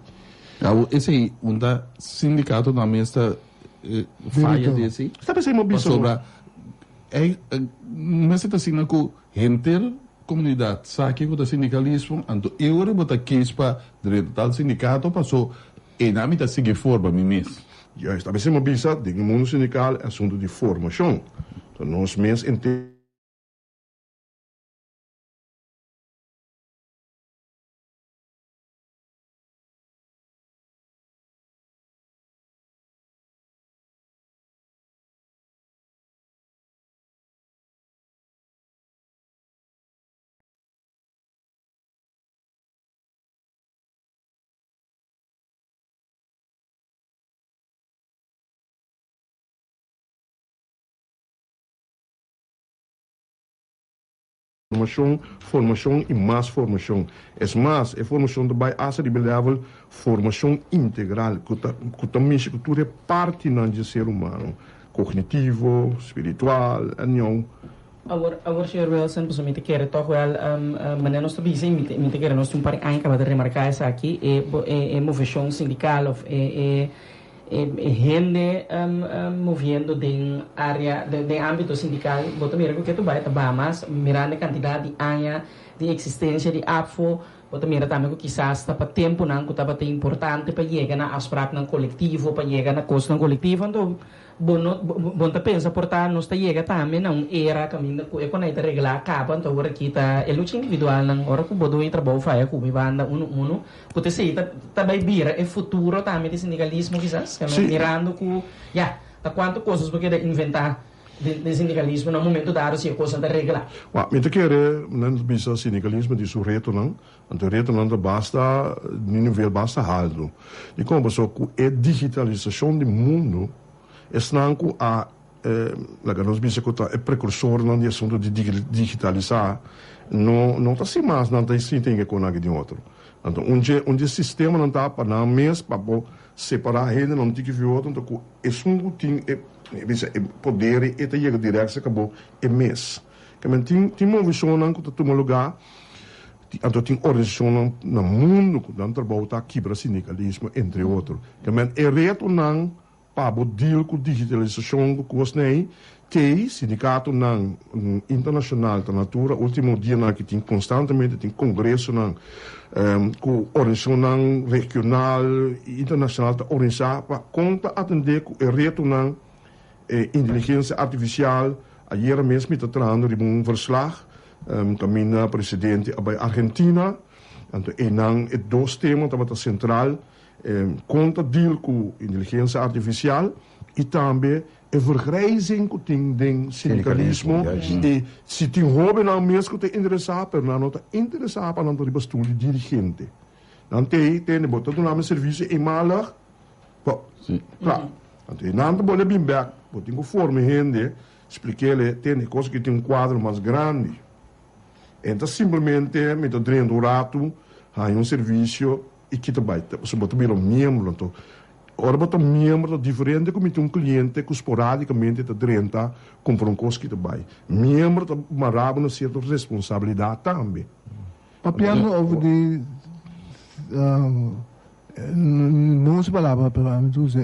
Awor esei un ta sindikatonan mes ta faya di esei? Sta p'esei mo bisa no. Pasobra ei mester ta asina ku henter komunidat sa kiko ta sindikalismo, anto e ora bo ta kis pa drenta tal sindikato paso einan mi ta sigui forma mi mes. Juist, a p'esei mo bisa den e mundu sindikal e asuntu di formashon. Ta nos mes enter. Formashon, formashon i mas formashon. Es mas, e formashon ta bai asta riba e level formashon integral, ku ta ku ta mishi ku tur e partinan dje ser humano, kognitivo, spiritual, en. Awor, awor señor Wilson, pasobra mi ta kere tòg wèl, manera nos ta bisa i mi ta mi ta kere nos tin un par di aña kaba ta remarká esaki, e e moveshon sindikal òf e e E hende moviendo den area, den ambito sindical, bo ta mira cu ketu bay ta baha mas, mirando e cantidad di aña di existencia di APFO, bo ta mira tambe cu kisas ta pa temponan cu tabata importante pa yega na afspraaknan colectivo, pa yega na cosnan colectivo, anto bo no, bo no ta pensa por ta nos ta yega tambe na un era caminda cu e con ay ta regla caba, anto awor aki ta e lucha individualnan, ora cu bo doño trabou faya cu mi banda uno uno. Ku ta esei ta ta bai bira e futuro tambe di sindikalismo kisas? Sí. Mirando ku ya, ta kuantu kosas bo keda inventá den den sindikalismo na un momento dado si e kosnan ta reglá. Wak, mi ta kere nan ta bisa sindikalismo tin su retonan, anto e retonan ta basta di nivel basta haltu. Dikon? Pasobra ku e digitalisashon di mundu, esnan ku a Laga nos bisa ku ta e prekursornan di asuntu di digitalisá no no ta sin mas nan ta sinti hende kon aki den otro. Anto un dje un dje sistemanan ta pa nan mes pa bo separá hendenan un tiki fi otro anto ku esun ku tin e bisa e poder e ta yega dirèk serka bo e mes. Kèmen tin tin movishonnan ku ta tuma lugá anto tin organisashonnan na mundu ku nan trabou ta kibra sindikalismo entre otro. Kèmen e retonan Pa bo deal ku digitalisashon ku kosnan ei, tei sindikatonan internashonal ta natura ultimo dianan aki tin konstantemente tin kongresonan ku organisashonnan regional i internashonal ta organisá pa kon ta atendé ku e retonan e inteligensia artifisial. Ayera mes mi ta trahando riba un verslag kaminda presidente a bai Argentina anto einan e dos tema tabata sentral. Kon ta deal ku inteligensia artifisial i tambe e vergrijzing ku tin den sindikalismo i si tin hóbennan mes ku ta interesá pero nan no ta interesá pa nan ta riba stul di dirigente. Nan tei tende bo ta duna mi servisio eenmalig bo kla. Anto e nan ta bole bin bèk bo tin ku forma e hende splik'é tende e kos aki tin un kuadro mas grandi. E ta simplemente mi ta drenta un ratu haña un servisio. I kita bai ta pasobra bo ta bira un miembro anto ora bo ta miembro ta diferente ku mi tin un kliente ku sporadikamente ta drenta kumpra un kos kita bai miembro ta mara bo na sierto responsabilidat tambe. Papiando over di no usa palabra pero ami ta usa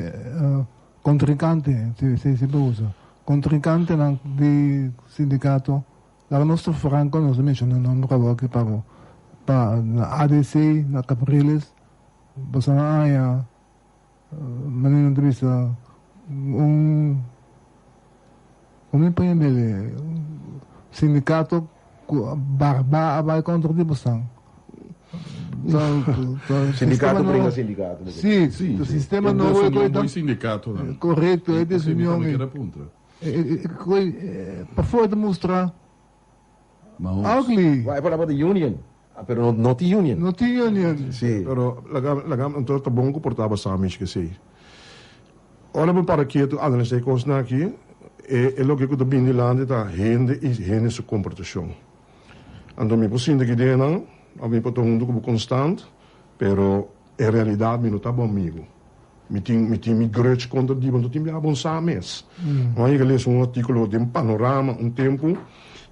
kontrinkante si si bo usa kontrinkantenan di sindikato. Laga nos ta franco, nos a menciona nomber awor aki pa bo, pa na ADC, na Capriles, boso a haña, manera nan ta bisa, un, como mi por yam'el, sindicato cu barba a bay contra di bosan. Sindicato bringa sindicato. Si, sistema nobo. E desunion bo y sindicatonan. Correcto, e desunion. Pafó e ta mustra ugly. Wak e palabra ta union, pero no tin union. No tin union. Si. Pero laga laga anto ta bon ku por tabata sa mishi kesei. Ora bo para ketu analisá e kosnan aki, e e loke ku ta bini dilanti ta hende i hende su komportashon. Anto mi por sinti aki den nan, òf mi por ta huntu ku bo konstant, pero en realidat mi no ta bo amigu. Mi tin mi tin mi grudge kontra di bo, anto tin biaha bon sa mes. Mi a yega lesa un artíkulo den Panorama un tempu,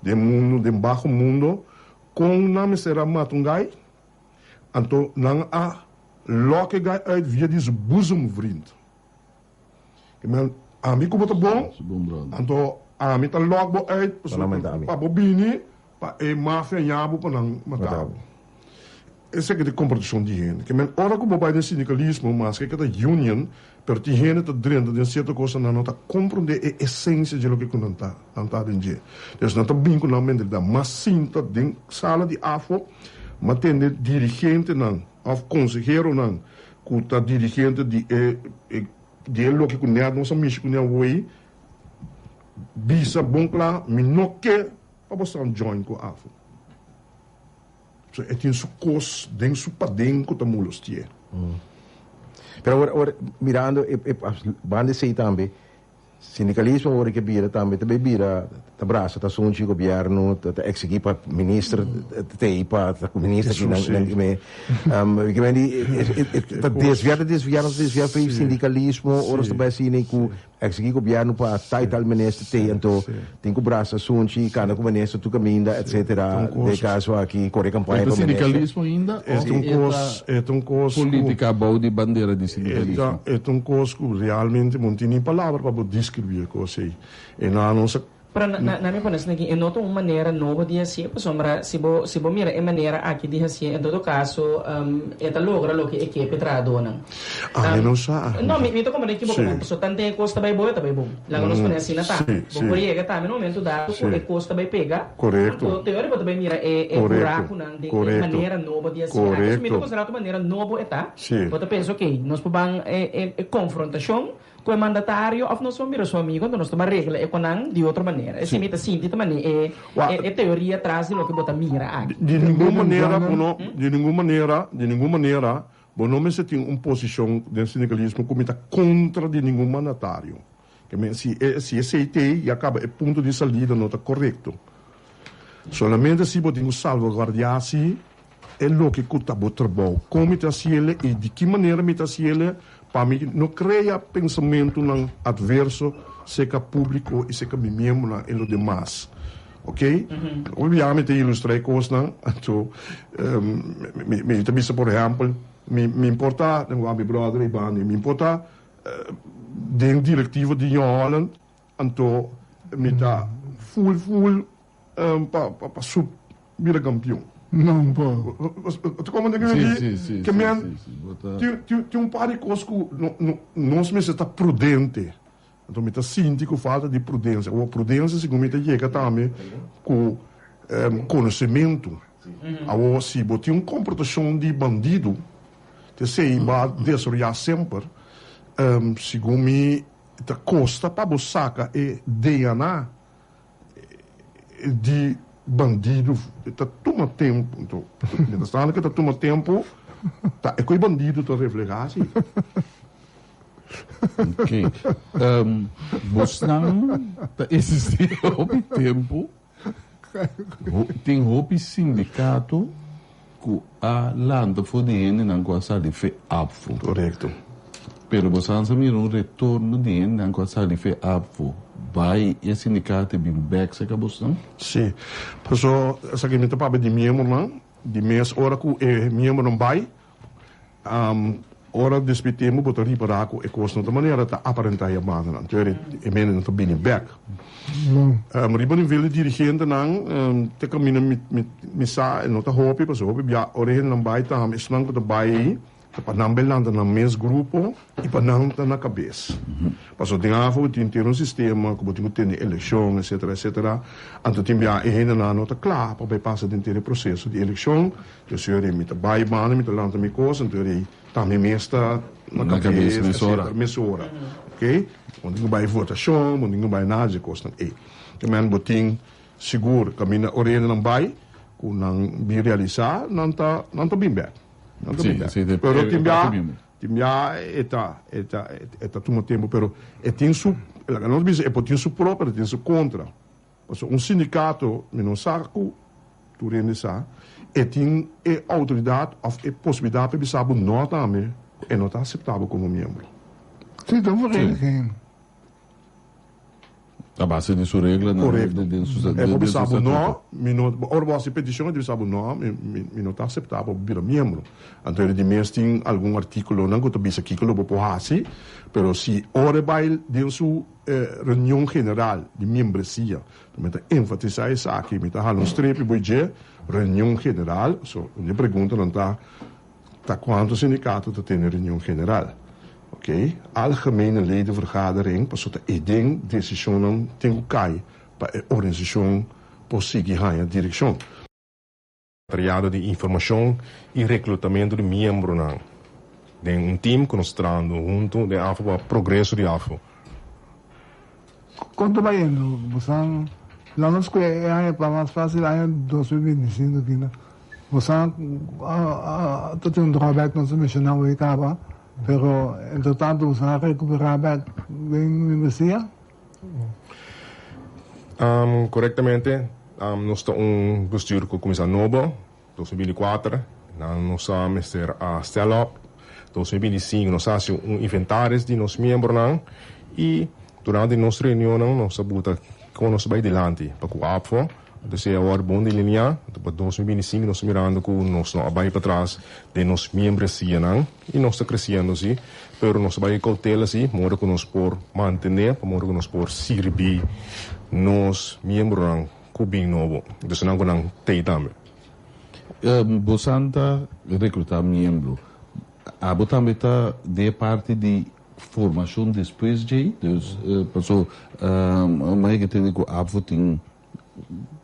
den mundo, den baho mundo, kon nan mester a mata un gai. Anto nan a lòk e gai uit via di su boezemvriend. Ke men, ami ku bo ta bon, anto ami ta lòk bo uit pasobra pa bo bini pa e mafia ña bo pa nan mata bo. Esaki ta e komportashon di hende. Ke men, ora ku bo bai den sindikalismo, maske ke ta union, pero tin hende ta drenta den sierto kos nan no ta komprondé e esensia dje loke ku nan ta nan ta den dje. Dus nan ta bin ku nan mentalidat. Mas sinta den sala di afo, mas tende dirigentenan òf konseheronan ku ta dirigente di e di e loke ku nèt nos a mishi kuné awor bisa bon kla, mi no ke pa bo stan join ku afo. So e tin su kos den su paden ku ta molosti'é. Pero awor, awor mirando e e banda esei tambe, sindikalismo awor ke bira tambe ta bay bira ta brasa ta sunchi gobierno, ta ta exigi pa minister t'ei pa ta ku minister ki nan nan me ke men di ta desvia ta desvia nos ta desvia for sindikalismo ora nos ta bay asina ku Exigí gobierno pa ta y tal minister te anto tin cu brasa sunchi cana cu minister tur caminda etcetera den caso aki core campaña pa minister. E ta sindicalismo ainda of e ta politica bou di bandera di sindicalismo? E ta un cos cu realmente bo no tin ni palabra pa bo describi e cos ey. E nan nos a Pero na na mi pone esaki e no ta un manera nobo di hacié pasobra si bo si bo mira e manera aki di hacié en todo caso e ta logra loke e ke p'e trahadónan. Ami no sa. No mi mi ta comprende ekiboco bo pasobra tanten e cos ta bay bo e ta bay bon. Laga nos pone asina ta. Bo por yega tambe na un momento dado cu e cos ta bay pega. Anto te ora bo ta bay mira e e buracunan den e manera nobo di hacié. Aki mi ta considera otro manera nobo e ta. Bo ta pensa ok nos por ban e e e confrontacion. Ku e mandatario òf nos por mira su amigo anto nos ta regla e konan di otro manera. Esei mi ta sinti ta mane e e teoria tras di loke bo ta mira aki. Di ningun manera bo no, di ningun manera, di ningun manera bo no mester tin un posishon den sindikalismo ku mi ta kontra di ningun mandatario. Ke men si e si esei t'ei ya kaba e punto di salida no ta korekto. Solamente si bo tin ku salvaguardiá si E loke ku ta bo trabou, kon mi ta hasiele i di ki manera mi ta hasiele pa mi no krea pensamentunan atverso serka públiko i serka mi miembronan i lo demas. Oke? Hopi biaha mi ta ilustrá e kosnan, anto mi ta bisa por ehèmpel, mi mi importá, den wak mi bròder ei banda, mi importá den direktiva di New Holland, anto mi ta ful ful pa pa sup bira kampion. No por. Bo ta komprende ke mi di? Ke men tin tin un par di kos ku nos mester ta prudente. Anto mi ta sinti ku falta di prudensia. Awor prudensia segun mi ta yega tambe ku konosementu. Awor si bo tin un komportashon di bandidu, te esei bo a desaroyá semper, segun mi ta kosta pa bo saka e DNA. Di bandido ta tuma tempo anto mientras tanto ke ta tuma tempo ta e ku e bandido ta refleha si. Ok bosnan ta existi hopi tempo tin hopi sindicato ku a lanta for di hendenan ku a sali fe afo. Korekto. Pero bosan sa mira un retorno di hendenan ku a sali fe afo bai e sindikato i bin bèk serka bosnan? Sí. Paso esaki mi ta papia di miembronan, di mes ora ku e miembronan bai, Ora despues tempu bo ta ripará ku e kos no ta manera ta aparentá e bandanan. Anto e mendenan ta bini bèk. Riba nivel di dirigentenan te kaminda mi sa e no ta hopi pasobra hopi bia ora e hendenan bai tambe esnan ku ta bai ei ta pa nan bai lanta nan mes grupo i pa nan ta na kabes. Pasobra den afo bo tin tene un sistema ku bo tin ku tene elekshon etsetera etsetera. Anto tin bia e hendenan no ta kla pa bai pasa den tene proseso di elekshon. Yo señor mi ta bai banda, mi ta lanta mi cos, anto rei ta mi mes ta na cabes, etcetera, mesora. Ok? Bo no tin cu bai votacion, bo no tin cu bai nada di e cosnan ey. Te men bo tin sigur caminda ora hendenan bai, cu nan bin realisa, nan ta, nan ta bin bek. Nan ta bin bek. Pero tin bia, tin bia e ta, e ta, e ta tuma tempo, pero e tin su, laga nos bisa, e por tin su pro, pero e tin su contra. Pasobra un sindikato, mi no sa ku tur hende sa, e tin e outoridat òf e posibilidat pa bisa bo nò tambe ku e no ta aseptá bo komo miembro. Sí, ta un vereniging. A base di su reglanan. Korekto. Den su E por bisa bo statuto. no, mi no, ora bo hasi petishon e ta bisa bo no, mi mi no ta aseptá pa bo bira miembro. Anto e di mes tin algun artíkulonan ku ta bisa kiko lo bo por hasi, pero si ora e bai den su reunion general di miembresia, mi ta enfatisá esaki, mi ta hala un strepi bo dje reunion general, so un di e preguntanan ta, Ta kuantu sindikato ta tene reunion general? Ok, Algemene Ledenvergadering, pasobra ta eden desishonnan tin ku kai pa e organisashon por sigui haña direkshon. Triado di informashon i reklutamentu di miembronan den un tim ku nos trahando huntu den AFO pa progreso di AFO. Kon ta bayendo? Bosan la nos kue e aña pa mas fácil aña 2025 aki na. Bosan ta tin un drawback nos a menshoná hoy kaba, pero entre tanto bosan a rekuperá bèk den membresia? Korektamente, nos ta un bestuur ku kuminsá nobo, 2024, nan nos a mester a stel op. 2025 nos a hasi un inventaris di nos miembronan i durante nos reunionnan nos a buta kon nos ta bai dilanti pa ku APFO. Entonces e awor bon delineá, anto pa 2025 nos ta mirando ku nos no a bai patras den nos miembresianan i nos ta kresiendo si, pero nos ta bai koutela si modo ku nos por mantené, pa modo ku nos por sirbi nos miembronan ku bin nobo, entonces nan ku nan tei tambe. Bosan ta rekrutá miembro. Abo tambe ta den e parti di formashon despues djei? Dus paso mi a tende ku ABVO tin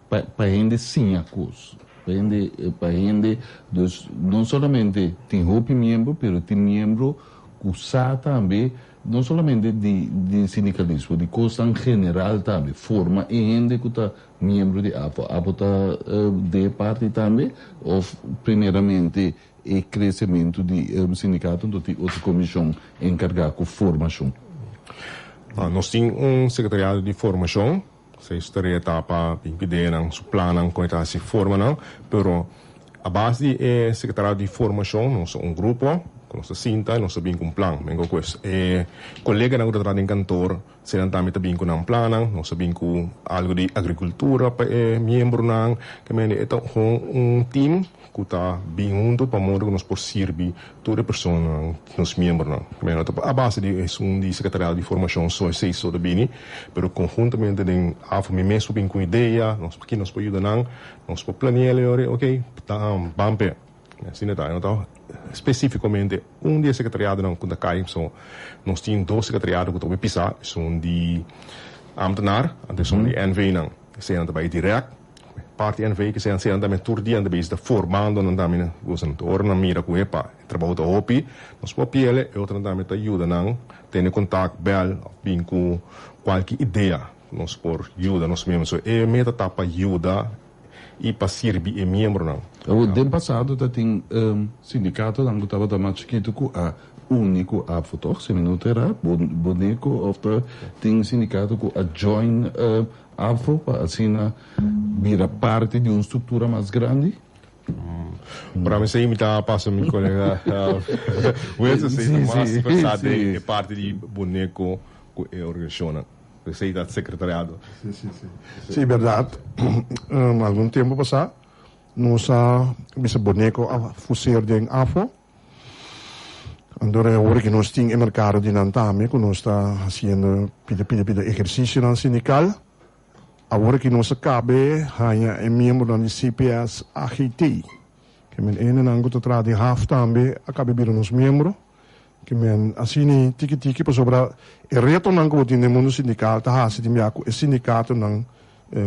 pa hende siña kos, pa hende pa hende dus no solamente tin hopi miembro pero tin miembro ku sa tambe no solamente di di sindikalismo di kosnan general tambe forma e hende ku ta miembro di ABVO. ABVO ta den e parti tambe of primeramente e kresementu di sindikato anto tin otro komishon enkargá ku formashon? Nos tin un sekretariado di formashon. Esei su tarea ta pa bin ku ideanan, su plannan kon e ta hasi formanan. Pero a base di e sekretariado di formashon nos ta un grupo ku nos ta sinta i nos ta bin ku un plan. Mengo ku e koleganan ku ta traha den kantor Senan tambe ta bin ku nan plannan, nos a bin ku algu di agrikultura pa e miembronan, ke mende e ta hon un team ku ta bin huntu pa modo ku nos por sirbi tur e personanan, nos miembronan. Ke mende no ta a base di esun di sekretariado di formashon so esei so ta bini, pero konhuntamente den afo mi mes por bin ku idea, nos ki nos por yuda nan, nos por planea e ora oke ta ban p'e. Asina ta, no ta spesífikamente un di e sekretariadonan ku ta kai, so nos tin dos sekretariado ku ta hopi pisá, esun di ámtenar anto esun di NV-nan. Eseinan ta bai dirèkt, parti NV ke sean sean tambe tur dia nan ta bezig ta formando nan tambe gosa. Ora nan mira ku epa e trabou ta hopi, nos por piele, e otronan tambe ta yuda nan tene kontak, bèl òf bin ku kualke idea ku nos por yuda nos miembro. So e meta ta pa yuda i pa sirbi e miembronan. Awor, den pasado ta tin sindikatonan ku tabata mas chikitu ku a uni ku ABVO, tòg? Si mi no ta erá, Boneco òf ta tin sindikato ku a join ABVO pa asina bira parti di un struktura mas grandi? Para mi esei mi ta pasa mi kolega Wilson, esei ta mas versá den e parti di Boneco ku e organisashonnan. Esei ta sekretariado. Sí, sí, sí. Sí, bèrdat. Algun tempu pasá nos a bisa Boneco a fuseer den AFO. Anto awor ki nos tin e merkado di nan tambe ku nos ta hasiendo pida pida pida ehersisionan sindikal. Awor ki nos a kabe haña e miembronan di CPS AGT. Ke men enenan ku ta traha den haf tambe a kabe bira nos miembro. Ke men asina tiki tiki pasobra e retonan ku bo tin den mundu sindikal ta hasi tin bia ku e sindikatonan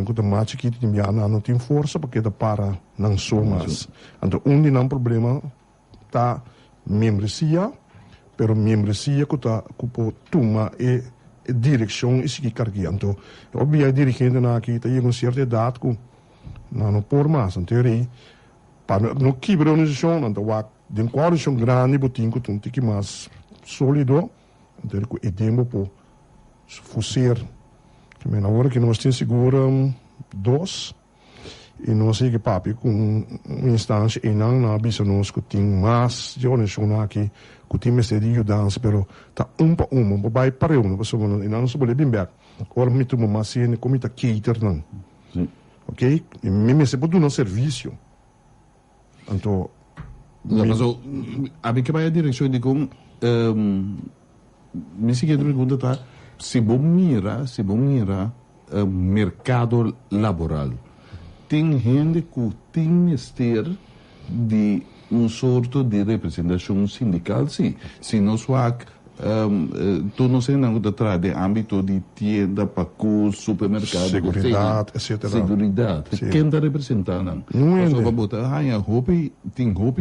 ku ta mas chikitu tin bia nan no tin forsa pa keda para nan so mas. Anto un di nan problema ta membresia, pero membresia ku ta ku por tuma e direkshon i sigui kargia. Anto hopi bia e dirigentenan aki ta yega un sierto edat ku nan no por mas. Anto e rei pa no kibra e organisashon nan ta wak. Den kondishon grandi bo tin ku ta un tiki mas solido, anto ku e den bo por fuser. Men awor ki nos tin sigur dos i nos a yega papia ku un instansha einan nan a bisa nos ku tin mas di organisashonnan aki ku tin mester di yudansa pero ta un pa un bo por bai pareu no pasobra einan nos a bolbe bin bek. Ora mi tuma mas hende kon mi ta cater nan. Ok, mi mester por duna servisio. Anto Mi paso abi ke bai e direkshon dikon mi siguiente pregunta ta si bo mira si bo mira merkado laboral tin hende ku tin mester di un sorto di representashon sindikal si si nos wak Tur nos hendenan ku ta traha den ámbito di tienda, pakus, supermerkado, Seguridat, etcétera. Seguridat. Ken ta representá nan? Pasobra bo ta haña hopi, tin hopi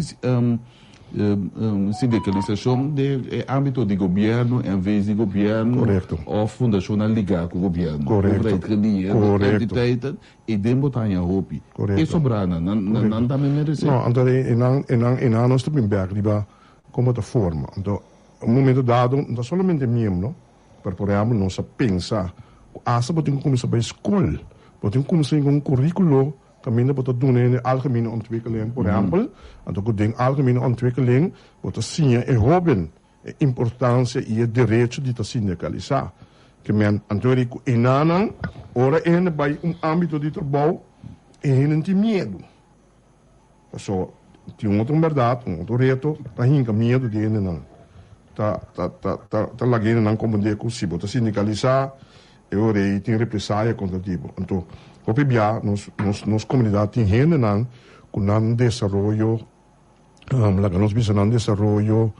sindikalisashon den e ámbito di gobièrnu, en ves di gobièrnu òf fundashonnan ligá ku gobièrnu. Overheid gelieerde entiteiten, i den bo ta haña hopi. E sobranan, nan tambe meresé. No, anto e nan nos ta bin bèk riba kon bo ta forma. Anto Un momento dado, no ta solamente miembro, pero por ehempel nos a pensa cu hasta bo tin cu cuminsa bay scol, bo tin cu cuminsa cu un curiculo caminda bo ta duna hende algemene ontwikkeling, por ehempel, anto cu den algemene ontwikkeling bo ta siña e hoben e importancia y e derecho di ta sindicalisa. Ke men, anto eri cu enanan, ora e hende bay un ambito di trabou, e hende no tin miedo. Paso tin un otro bèrdat, un otro reto, ta hinka miedu di hendenan. Ta ta ta ta ta laga hendenan komprendé ku si bo ta sindikalisá, e ora ei tin represaya kontra di bo. Anto, hopi bia nos nos nos komunidat tin hendenan ku nan desaroyo, laga nos bisa nan desaroyo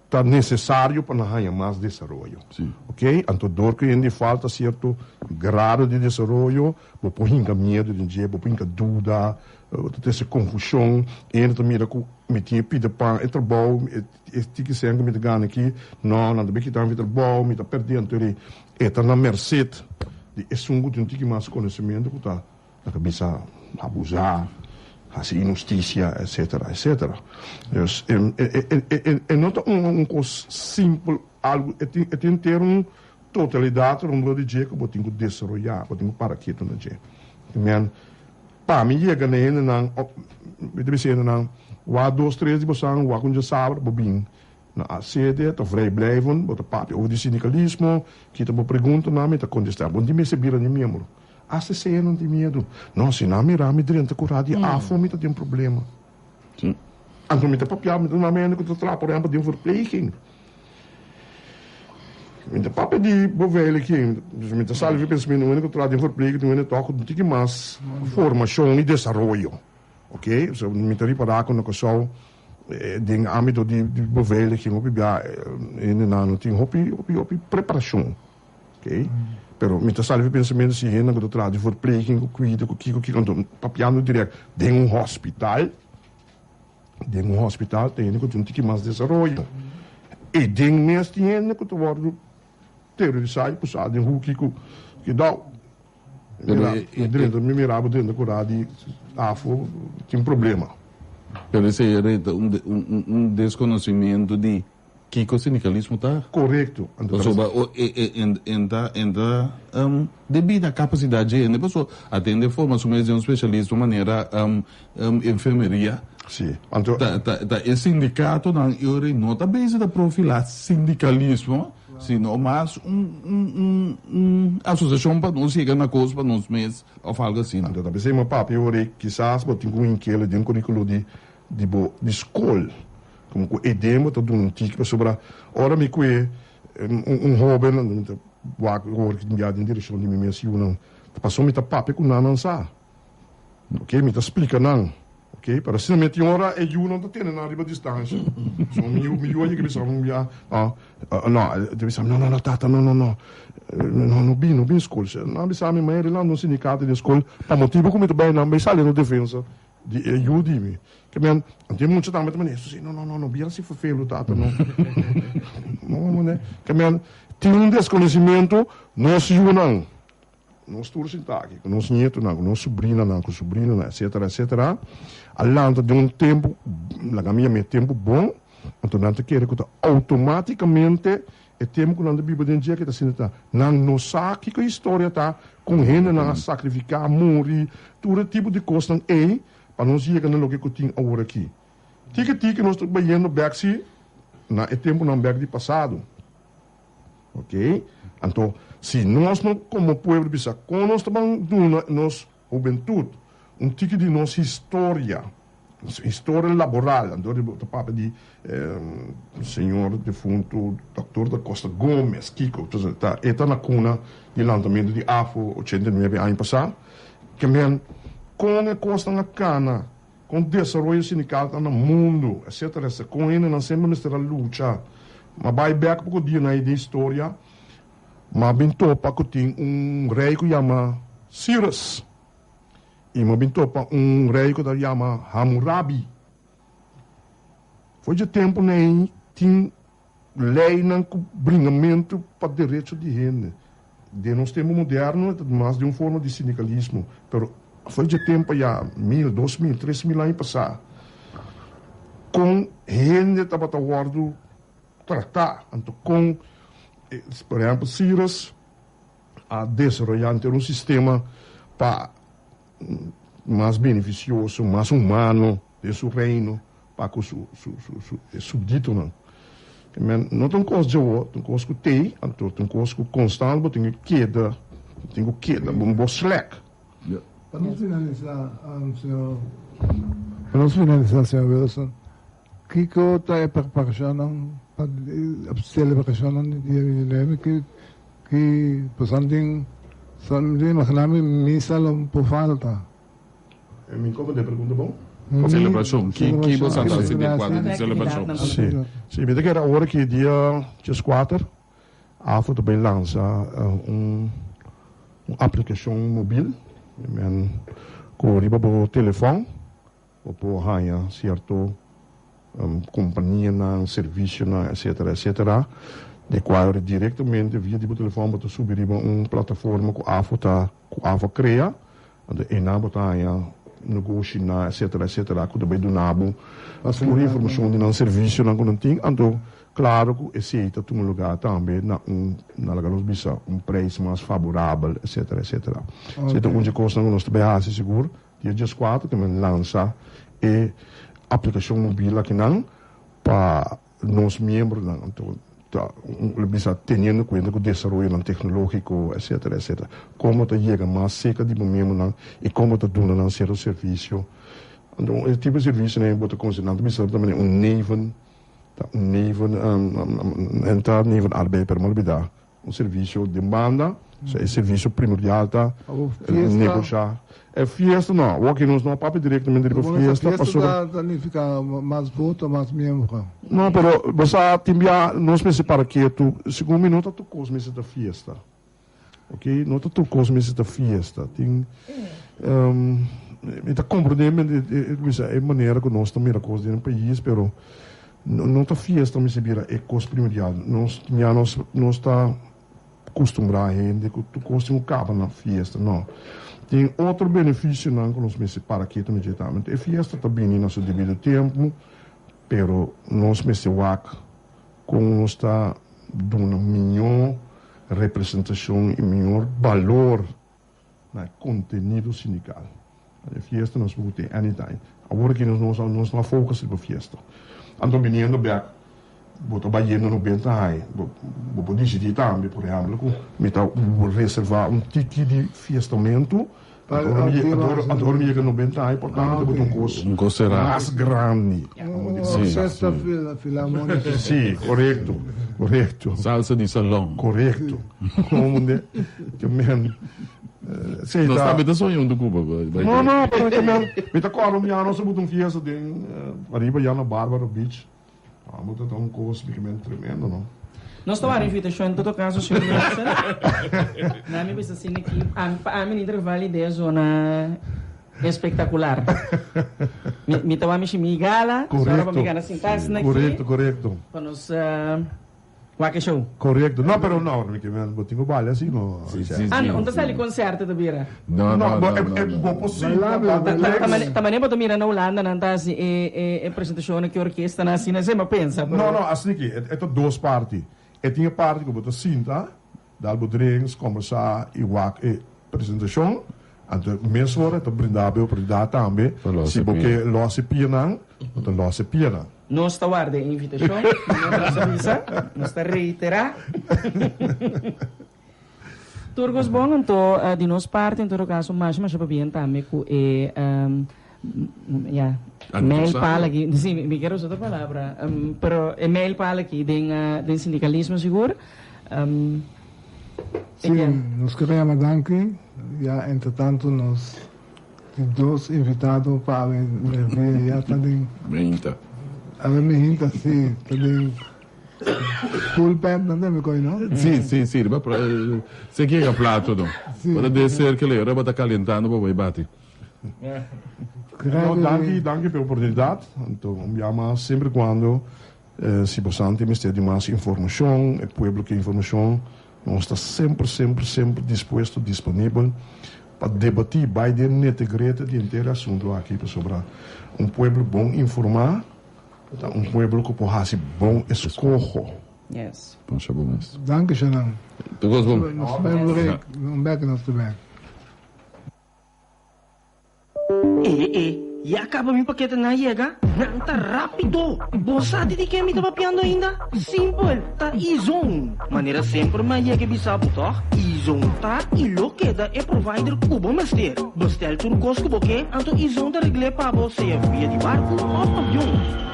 ta necesario pa nan haña mas desaroyo. Ok, anto dor ku hende falta cierto grado di desaroyo, bo por hinka miedo den dje, bo por hinka duda, bo ta trese confusion, e hende ta mira ku mi tin e pida pan e trabou, e tiki cen ku mi ta gana aki, no, nan ta bin kita mi trabou, mi ta perde, anto e ta na merced di esun ku tin un tiki mas conocimiento ku ta. Nan ta bisa abusá, hasi inhustisia, etcetera, etcetera. Dus e no ta un kos simpel, algu, e tin e tin henter un totalidat rondó di dje ku bo tin ku desaroyá, bo tin ku para ketu na dje. Men, pa mi yega na e hendenan, mi ta bisa e hendenan, wak dos tres di bosan, wak un djasabra, bo bin Na a sede ta vrijblijvend, bo ta papia over di sindikalismo, kita bo preguntanan, mi ta kontestá. Bo no tin mester bira ni miembro. Asta esei nan tin miedu. No, si nan mira mi drenta ku radio afo mi ta den problema. Anto mi ta papia, mi ta duna mi hende ku ta traha por ehempel den verpleging. Mi ta papia di beveiliging, dus mi ta sali fi pensamentu un hende ku traha den verpleging, un hende tòg ku un tiki mas formashon i desaroyo. Oké, so mi ta ripará ku na Kòrsou den ámbito di beveiliging hopi bia hendenan no tin hopi hopi hopi preparashon. Oké, pero mi ta sali fi pensamentu si hendenan ku ta traha di verpleging ku kuido ku kiko kiko anto papiando dirèkt den un hospital, den un hospital ta hende ku tin un tiki mas desaroyo. E den mes tin hende ku ta wòrdu terorisá i pusá den huki ku kidao. Mira, mi drenta, mi mira bo drenta ku radi afo, tin problema. Pero esei reta un un un desconocimiento di kiko sindicalismo ta. Korekto. Pasobra o e e en en ta en ta debí na capacidad dje hende paso atende forma su mes den un specialismo manera enfermeria. Si. Anto. Ta ta ta e sindicatonan e ora no ta bezig ta profila sindicalismo. Sino mas un un un asociacion pa nos yega na cos pa nos mes of algo asina. Anto ta pesey mi papia ora ei kisas bo tin cu hinkele den curiculo di di bo di scol como cu eden bo ta duna un tiki pasobra ora mi cue un un hoben mi ta wak ora ki tin bia den direccion di mi mes yunan ta pasobra mi ta papia cu nan nan sa. Ok, mi ta splika nan. Ok, pero asina mi tin ora e yunan ta tene nan riba distansha. So mi yu, mi yu a yega bisa mi un bia, ah, no, e ta bisa mi, no, no, no, tata, no, no, no, no, no bin, no bin skol. Nan a bisa mi, mei relando un sindikato den skol pa motibu ku mi ta bai nan bai sali na defensa di e yu di mi. Ke men, anto e mucha tambe ta manda, no, no, no, no bira si ferfelu, tata, no. No, no, no. Ke men, tin un deskonosimentu, nos yunan. Nos tur sintá aki ku nos nietonan, ku nos subrinanan, ku subrinonan, etcetera, etcetera, a lanta den un tempu, laga mi yam'é tempu bon, anto nan ta kere ku ta outomátikamente e tempu ku nan ta biba den dje ke ta asina ta. Nan no sa kiko historia ta, kon hendenan a sakrifiká, muri, tur e tipo di kosnan ei pa nos yega na loke ku tin awor aki. Tiki tiki nos ta bayendo bèk si na e tempunan bèk di pasado. Ok, anto. Si nos no komo pueblo bisa kon nos ta ban duna nos hubentut un tiki di nos historia, nos historia laboral, anto di bo ta papia di señor defuntu Doctor da Costa Gomez, kiko, ta e ta na kuna di lantamentu di afo 89 aña pasá, ke men kon e kosnan a kana, kon desaroyo sindikal ta na mundu, etcetera, etcetera, kon hendenan semper mester a lucha. Ma bai bek poko dianan ei den historia, m'a bin topa ku tin un rei ku yama Cyrus, i m'a bin topa un rei ku ta yama Hammurabi. For dje tempunan ei tin leinan ku bringamentu pa derecho di hende. Den nos tempu moderno e ta mas di un forma di sindikalismo, pero for dje tempu ayá, mil, 2000, 3000 aña pasá, kon hende tabata wòrdu tratá, anto kon, por ehèmpel, Cyrus a desaroyá henter un sistema pa mas benefisioso, mas humano den su reino pa ku su su su su e subditonan. Men, no ta un kos djawo, ta un kos ku tei, anto ta un kos ku konstant bo tin ku keda, bo tin ku keda, bo bo slèk. Pa nos finalisá, señor, pa nos finalisá, señor Wilson, kiko ta e preparashonnan pa e selebrashonnan di dia 29? Ki ki pasobra tin, mi ta imaginá mi misa lo por falta. Mi comprende e pregunta bon? Celebracion. Ki ki bo sa ta haci den cuadro di celebracion? Si, si. Mi ta kere awor aki dia dieskuater AFO ta bay lansa un un aplicacion mobil men cu riba bo telefon bo por haya cierto companianan, servicionan etcetera etcetera di cual directamente via di bo telefon bo ta subi riba un plataforma cu AFO ta cu AFO a crea. Anto einan bo ta haña negoshinan etcetera etcetera ku ta bai duna bo tur informashon di nan servisionan ku nan tin. Anto klaro ku esei ta tuma lugá tambe na un na laga nos bisa un preis mas faborabel etcetera etcetera. Esei ta un dje kosnan ku nos ta bai hasi sigur dia dieskuater ku men lansa e aplikashon mobil akinan pa nos miembronan anto ta lo bisa teniendo cuenta cu desaroyonan tecnologico etcetera etcetera como ta yega mas cerca di bo miembronan y como ta duna nan cierto servicio anto e tipo di servicionan bo ta considera nan ta bisa ta manera un neven ta un neven ta neven arbeid pero mi a olbida Un servicio den banda, so e servicio primordial ta negocia. E fiesta no, awor aki nos no a papia directamente riba fiesta pasobra. Fiesta ta nifica mas voto, mas miembro. No, pero bo sa tin bia nos mester para ketu, segun mi no ta tur cos mester ta fiesta, ok, no ta tur cos mester ta fiesta, tin mi ta comprende bisa e manera cu nos ta mira cos den e pais, pero. No ta fiesta mester bira e kos primordial. Nos ya nos nos ta kustumbrá hende ku tur kos tin ku kaba na fiesta. No. Tin otro benefisionan ku nos mester para ketu na dje tambe. E fiesta ta bini na su debido tempu, pero nos mester wak kon nos ta duna mihó representashon i mihó balor na e kontenido sindikal. E fiesta nos por tin anytime. Awor aki nos nos nos no a focus riba fiesta. Anto biniendo bek bo ta bayendo no benta hay bo bo por disidí tambe por ehempel ku mi ta reserva un tiki di fiestamentu anto ora mi anto ora anto ora mi yega no benta hay por tanto ta un kos Un kos será. mas grandi. Orkesta filarmónika. Sí, korekto, korekto. Salsa di salon. Korekto. Komo de ke men Sí, Nos ta. tambe ta soña huntu ku bo. No, no, pero ke men mi ta kòrda un biaha nos a buta un fiesta den ariba ya na Barbara Beach. Amo ta ta un kos mi ke men tremendo, no. Nos ta wak invitashon en todo kaso, señor Wilson. Na mi bisa asina ki ami pa ami ni ta rival idea zona espektakular. Mi mi ta wak mishi mi gala, sòru pa mi gana sinta asina aki. Korekto, korekto. Pa nos Wak e show. Korekto. No, pero no, mi ke men bo tin ku bali asi no. Si, si, Ah, si. no, ta sali konserto ta bira. No, no, No, no, no, e no. bo por sinta Bailable, pa bailable. relax. Ta manera bo ta mira na Hulanda nan ta hasi e e e presentashonnan ku e orkestanan asina, esei mi a pensa, pero. No, no, asina ki e ta dos parti. E tin e parti ku bo ta sinta, dal bo drinks, kombersá i wak e presentashon. Anto mesora e ta brinda bo e oportunidat tambe Pa lòs si e bo pia. ke lòs e pianan, bo ta lòs e pianan. Nos ta warda e invitashon, manera nos a bisa, nos ta reiterá. Tur kos bon, anto di nos parti en todo kaso masha masha pabien tambe ku e ya mijlpaal aki, si mi kier usa otro palabra, pero e mijlpaal aki den den sindikalismo sigur. Si, nos kier a yama danki, ya entretanto nos di dos invitado pa awe merdia ya ta den. Mehinta. Awe mehinta si, ta den. Full pant nan tambe koy no? Si, si, si. Riba se ki yega plato no. Ora de ser ke ora bo ta kalentando pa bo e bati. No, danki, danki pa e oportunidat. Anto un bia mas semper kuando si bosan tin mester di mas informashon, e pueblo ke informashon, nos ta semper, semper, semper dispuesto, disponibel pa debatí, bai den nete-grete di henter e asuntu aki pasobra un pueblo bon informá Ta un pueblo ku por hasi bon eskoho. Yes. Masha bon mes. Danki Shanan. Tur kos bon. Nos bai un break, un bek nos ta bek. E e, ya kaba mi paketenan a yega? Nan ta rápido! Bo sa di di ken mi ta papiando ainda? Simpel, ta E-Zone! Manera semper mi a yega e bisa bo tòg? E-Zone ta i lo keda e provider ku bo mester. Bestel tur kos ku bo ke, anto E-Zone ta regl'é pa bo sea via di barku òf avion.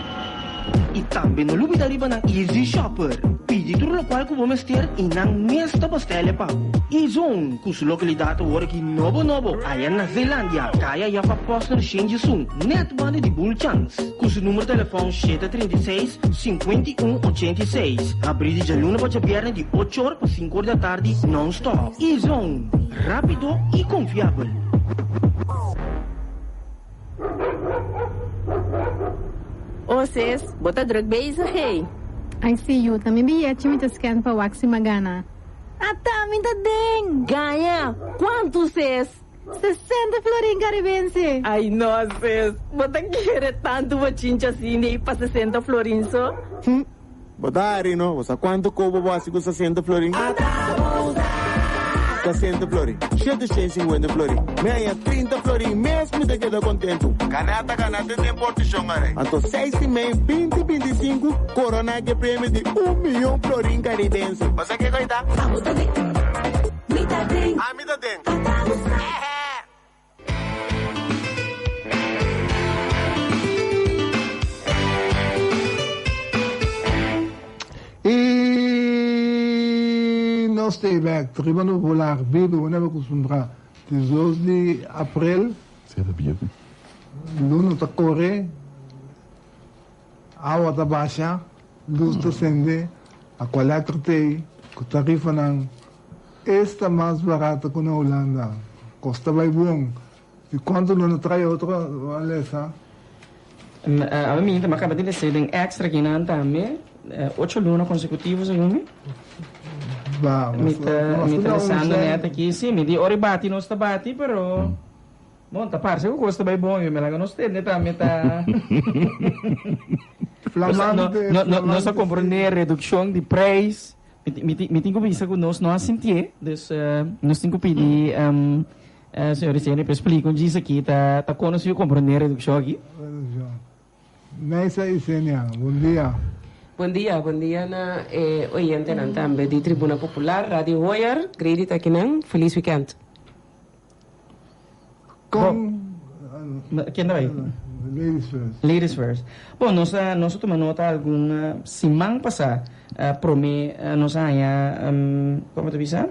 I tambe no lubida riba nan Easy Shopper. Pidi tur lokual ku bo mester i nan mes ta bestel'e pa bo. E-Zone, ku su lokalidat awor aki nobo nobo aya na Zeelandia, kaya Jaffa Posner Shenjisun, nèt banda di Bulchans. Ku su numero telefòn 736, 51 86. Habrí di djaluna pa djabièrnè di ocho or pa sinku or di atardi nòn-stòp. E-Zone, rápido i konfiabel. Oh sis, bo ta druk bezig hey. Ai si yu, ta mi biyechi mi ta scan pa wak si mi a gana. Ata mi ta den! Gaña? Kuantu sis? 60 florin caribense! Ai no sis, bo ta kere tantu bochincha asina ei pa 60 florin so? Hm, bo ta hari no, bo sa kuantu kobo bo hasi ku 60 florin? 60 florin, 750 florin, mi haña 30 florin mes mi ta keda kontentu. Ganá ta ganá te den portishon arai. Anto seis di mei binti 25 koroná ke premio di un miyon florin karibense. Bo sa kiko ei ta? Abo ta den, mi ta den. Ami ta den. I nos ta bek riba nos volar bibu bo nebe kustumbrá. 12 di aprel luna ta kore, awa ta basha, lus ta sende, Aqualectra t'ei ku tarifanan Esta mas barata ku na Hulanda. Kos ta bai bon. Di kuantu lo no trae otro a lesa? Awe mi ta kaba di lesa den extra kinan tambe. Ocho luna konsekutivo segun mi. Ba, Mi ta mi ta lesando net aki. Si, mi di ora i bati nos ta bati, pero bon ta parse ku kos ta bai bon. Mi laga nos tende tambe ta. Flamante, No, no, nos a flamante, komprondé redukshon di preis. Mi tin ku bisa ku nos no a sintié, dus nos tin ku pidi señor Riceni pa explica un djis aki ta ta kon nos yu komprondé redukshon aki. Redukshon. Neisa Isenia, bon dia. Bon dia, bon dia na e oyentenan tambe di Tribuna Popular, Radio Hoyer, Grady ta akinan, felis wikènt. Kon. Ken ta bai? Ladies first. Ladies first. Bon, nos a nos a tuma nota algun siman pasá promé nos a haña komo ta bisa?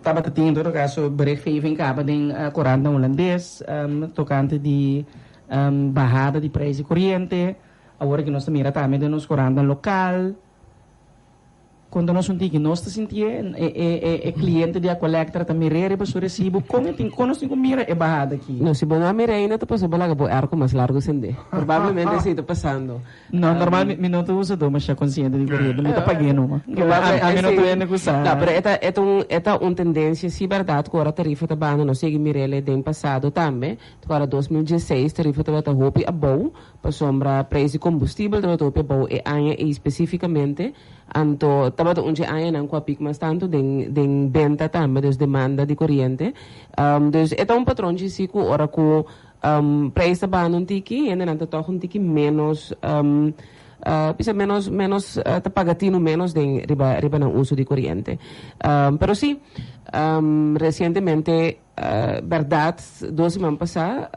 Tabata tin en todo kaso berichtgeving kaba den korantnan hulandes tokante di bahada di prijs di koriente. Awor aki nos ta mira tambe den nos korantnan lokal. Konta nos un tiki, nos ta sintié e kliente di Aqualectra ta mir'é riba su resibo, kon e tin, kon nos tin ku mira e bahada aki? No, si bo no a mira ainda ta pasobra bo laga bo airco mas largo sendé. Probablemente esei ta pasando. No, normal mi no ta usadó masha konsiente di koriente, mi ta pagu'é numa. Ami no ta hende ku sa. No, pero e ta e ta un e ta un tendensia si bèrdat ku ora tarifa ta banda nos sigui mir'el den pasado tambe, ora 2016 tarifa tabata hopi abou, Pasobra prijs di kombustibel tabata hopi abou e aña ei spesífikamente, anto tabata un dje añanan ku a pik mas tantu den den benta tambe, dus demanda di koriente. Dus e ta un patronchi si ku ora ku prijs ta banda un tiki, hendenan ta tòg un tiki ménos. Bisa menos menos ta paga tinu menos den riba riba nan uso di koriente. Pero si, resientemente bèrdat dos siman pasá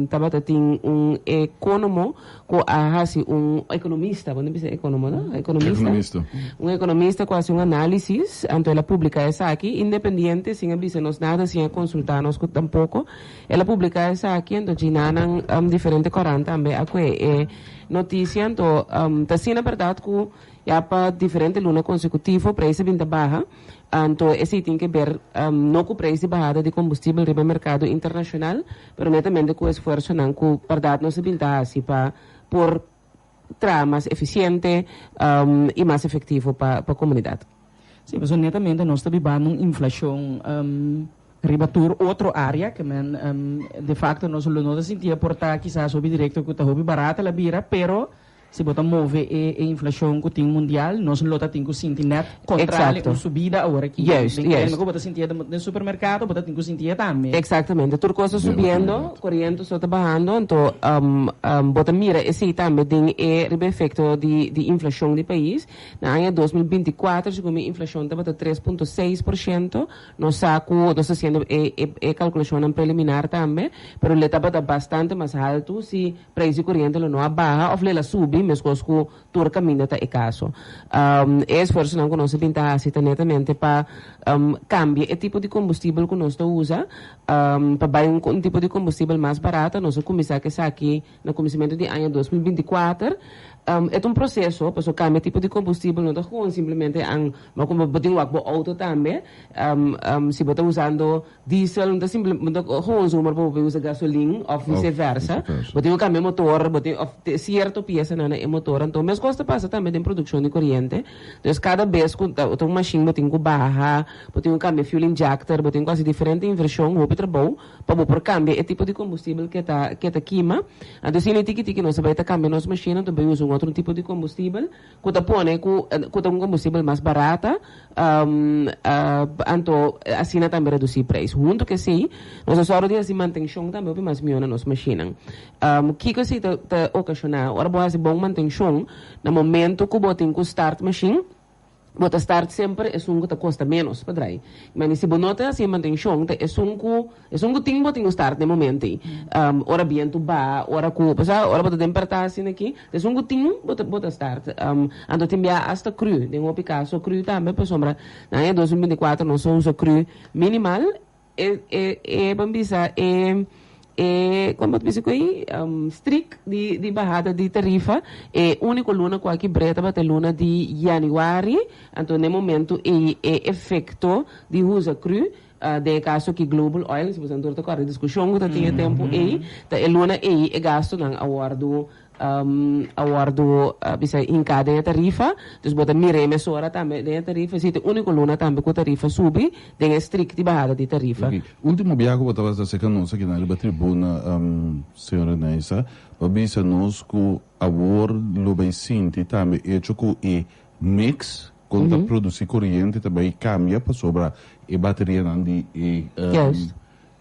tabata tin un ekonomo ku a hasi un ekonomista, bo no bisa ekonomo no? Ekonomista. Ekonomista. Un ekonomista ku a hasi un análisis, anto el a publiká esaki independiente sin a bisa nos nada, sin a konsultá nos ku tampoko. El a publiká esaki, anto djinanan diferente korant tambe a kue e Noticia anto ta asina berdad cu ya pa diferente luna consecutivo prijs a bin ta baha, anto esey tin ke ber no cu prijs di bahada di combustibel riba mercado internacional, pero netamente cu esfuerzonan cu berdad nos a bin ta haci pa por traha mas eficiente y mas efectivo pa comunidad. Sí, pasobra netamente nos ta bibando un inflacion riba tur otro área, ke men de facto nos lo no ta sinti e por ta kisas hopi directo ku ta hopi barata la bira, pero si bo ta move e e inflacion ku tin mundial, nos lo ta tin ku sinti net contrale un subida awor aki. Den termino ku bo ta sinti e den supermercado, bo ta tin ku sinti e tambe. Exactamente, tur cos ta subiendo, coriente so ta bahando, anto bo ta mira esey tambe den e riba efecto di di inflacion di pais. Na aña 2024, segun mi inflacion tabata 3.6%. Nos sa ku nos ta hasiendo e e kalkulashonnan preliminar tambe, pero le tabata bastante mas haltu si preis di koriente lo no a baha òf le la subi, meskos ku tur kaminda ta e kaso. E esfuersonan ku nos a bin ta hasi ta netamente pa kambia e tipo di kombustibel ku nos ta usa pa bai un tipo di kombustibel mas barata. Nos a kuminsá ku esaki na kuminsamentu di aña 2024. E ta un proseso, pasobra kambia tipo di kombustibel no ta gewoon simplemente an Ma como bo tin wak bo auto tambe, si bo ta usando diesel, no ta simple, no ta gewoon zomaar pa bo por usa gasolin of vice versa. Bo tin cu cambia motor, bo tin of cierto piesanan na e motor. Anto mescos ta pasa tambe den produccion di coriente. Dus cada bes cu ta un machine bo tin cu baha, bo tin cu cambia fuel injector, bo tin cu haci diferente inversion, hopi trabou pa bo por cambia e tipo di combustibel cu e ta cu e ta kima. Anto asina tiki tiki nos a bay ta cambia nos machine, anto bay usa un otro tipo di combustibel. Ku ta pone ku ku ta un kombustibel mas barata, anto asina tambe redusí preis. Huntu ku esei, nos a sòru di hasi mantenshon tambe hopi mas mihó na nos mashinnan. Kiko esei ta ta okashoná? Ora bo hasi bon mantenshon, na momento ku bo tin ku start mashin, bo ta start semper esun ku ta kosta ménos pa drai. Mane si bo no ta hasi e mantenshon, ta esun ku Esun ku tin bo tin ku start den momento ei. Ora bientu ba, ora ku, pasobra ora bo ta den perta asina aki, esun ku tin bo ta bo ta start. Anto tin bia asta cru, den hopi kaso cru tambe pasobra na aña 2024 nos a usa cru minimal, e e e ban bisa e e kon bo ta bisa ku ei streak di di bahada di tarifa, e uniko luna ku a kibr'é tabata e luna di yanüari, anto na e momento ei e efekto di usa cru Den e kaso aki Global Oil, si boso tur ta kòrda e diskushon ku ta tin e tempu ei, ta e luna ei e gastunan a wòrdu a wòrdu bisa hinká den e tarifa. Dus bo ta mira e mesora tambe den e tarifa. Esei ta e úniko luna tambe ku tarifa subi den e strik di bahada di tarifa. Oké. Último biaha ku bo tabata serka nos aki na riba tribuna, señora Neisa, bo a bisa nos ku awor lo bai sinti tambe echo ku e mix Kon ta produci coriente ta bay cambia pasobra e baterianan di e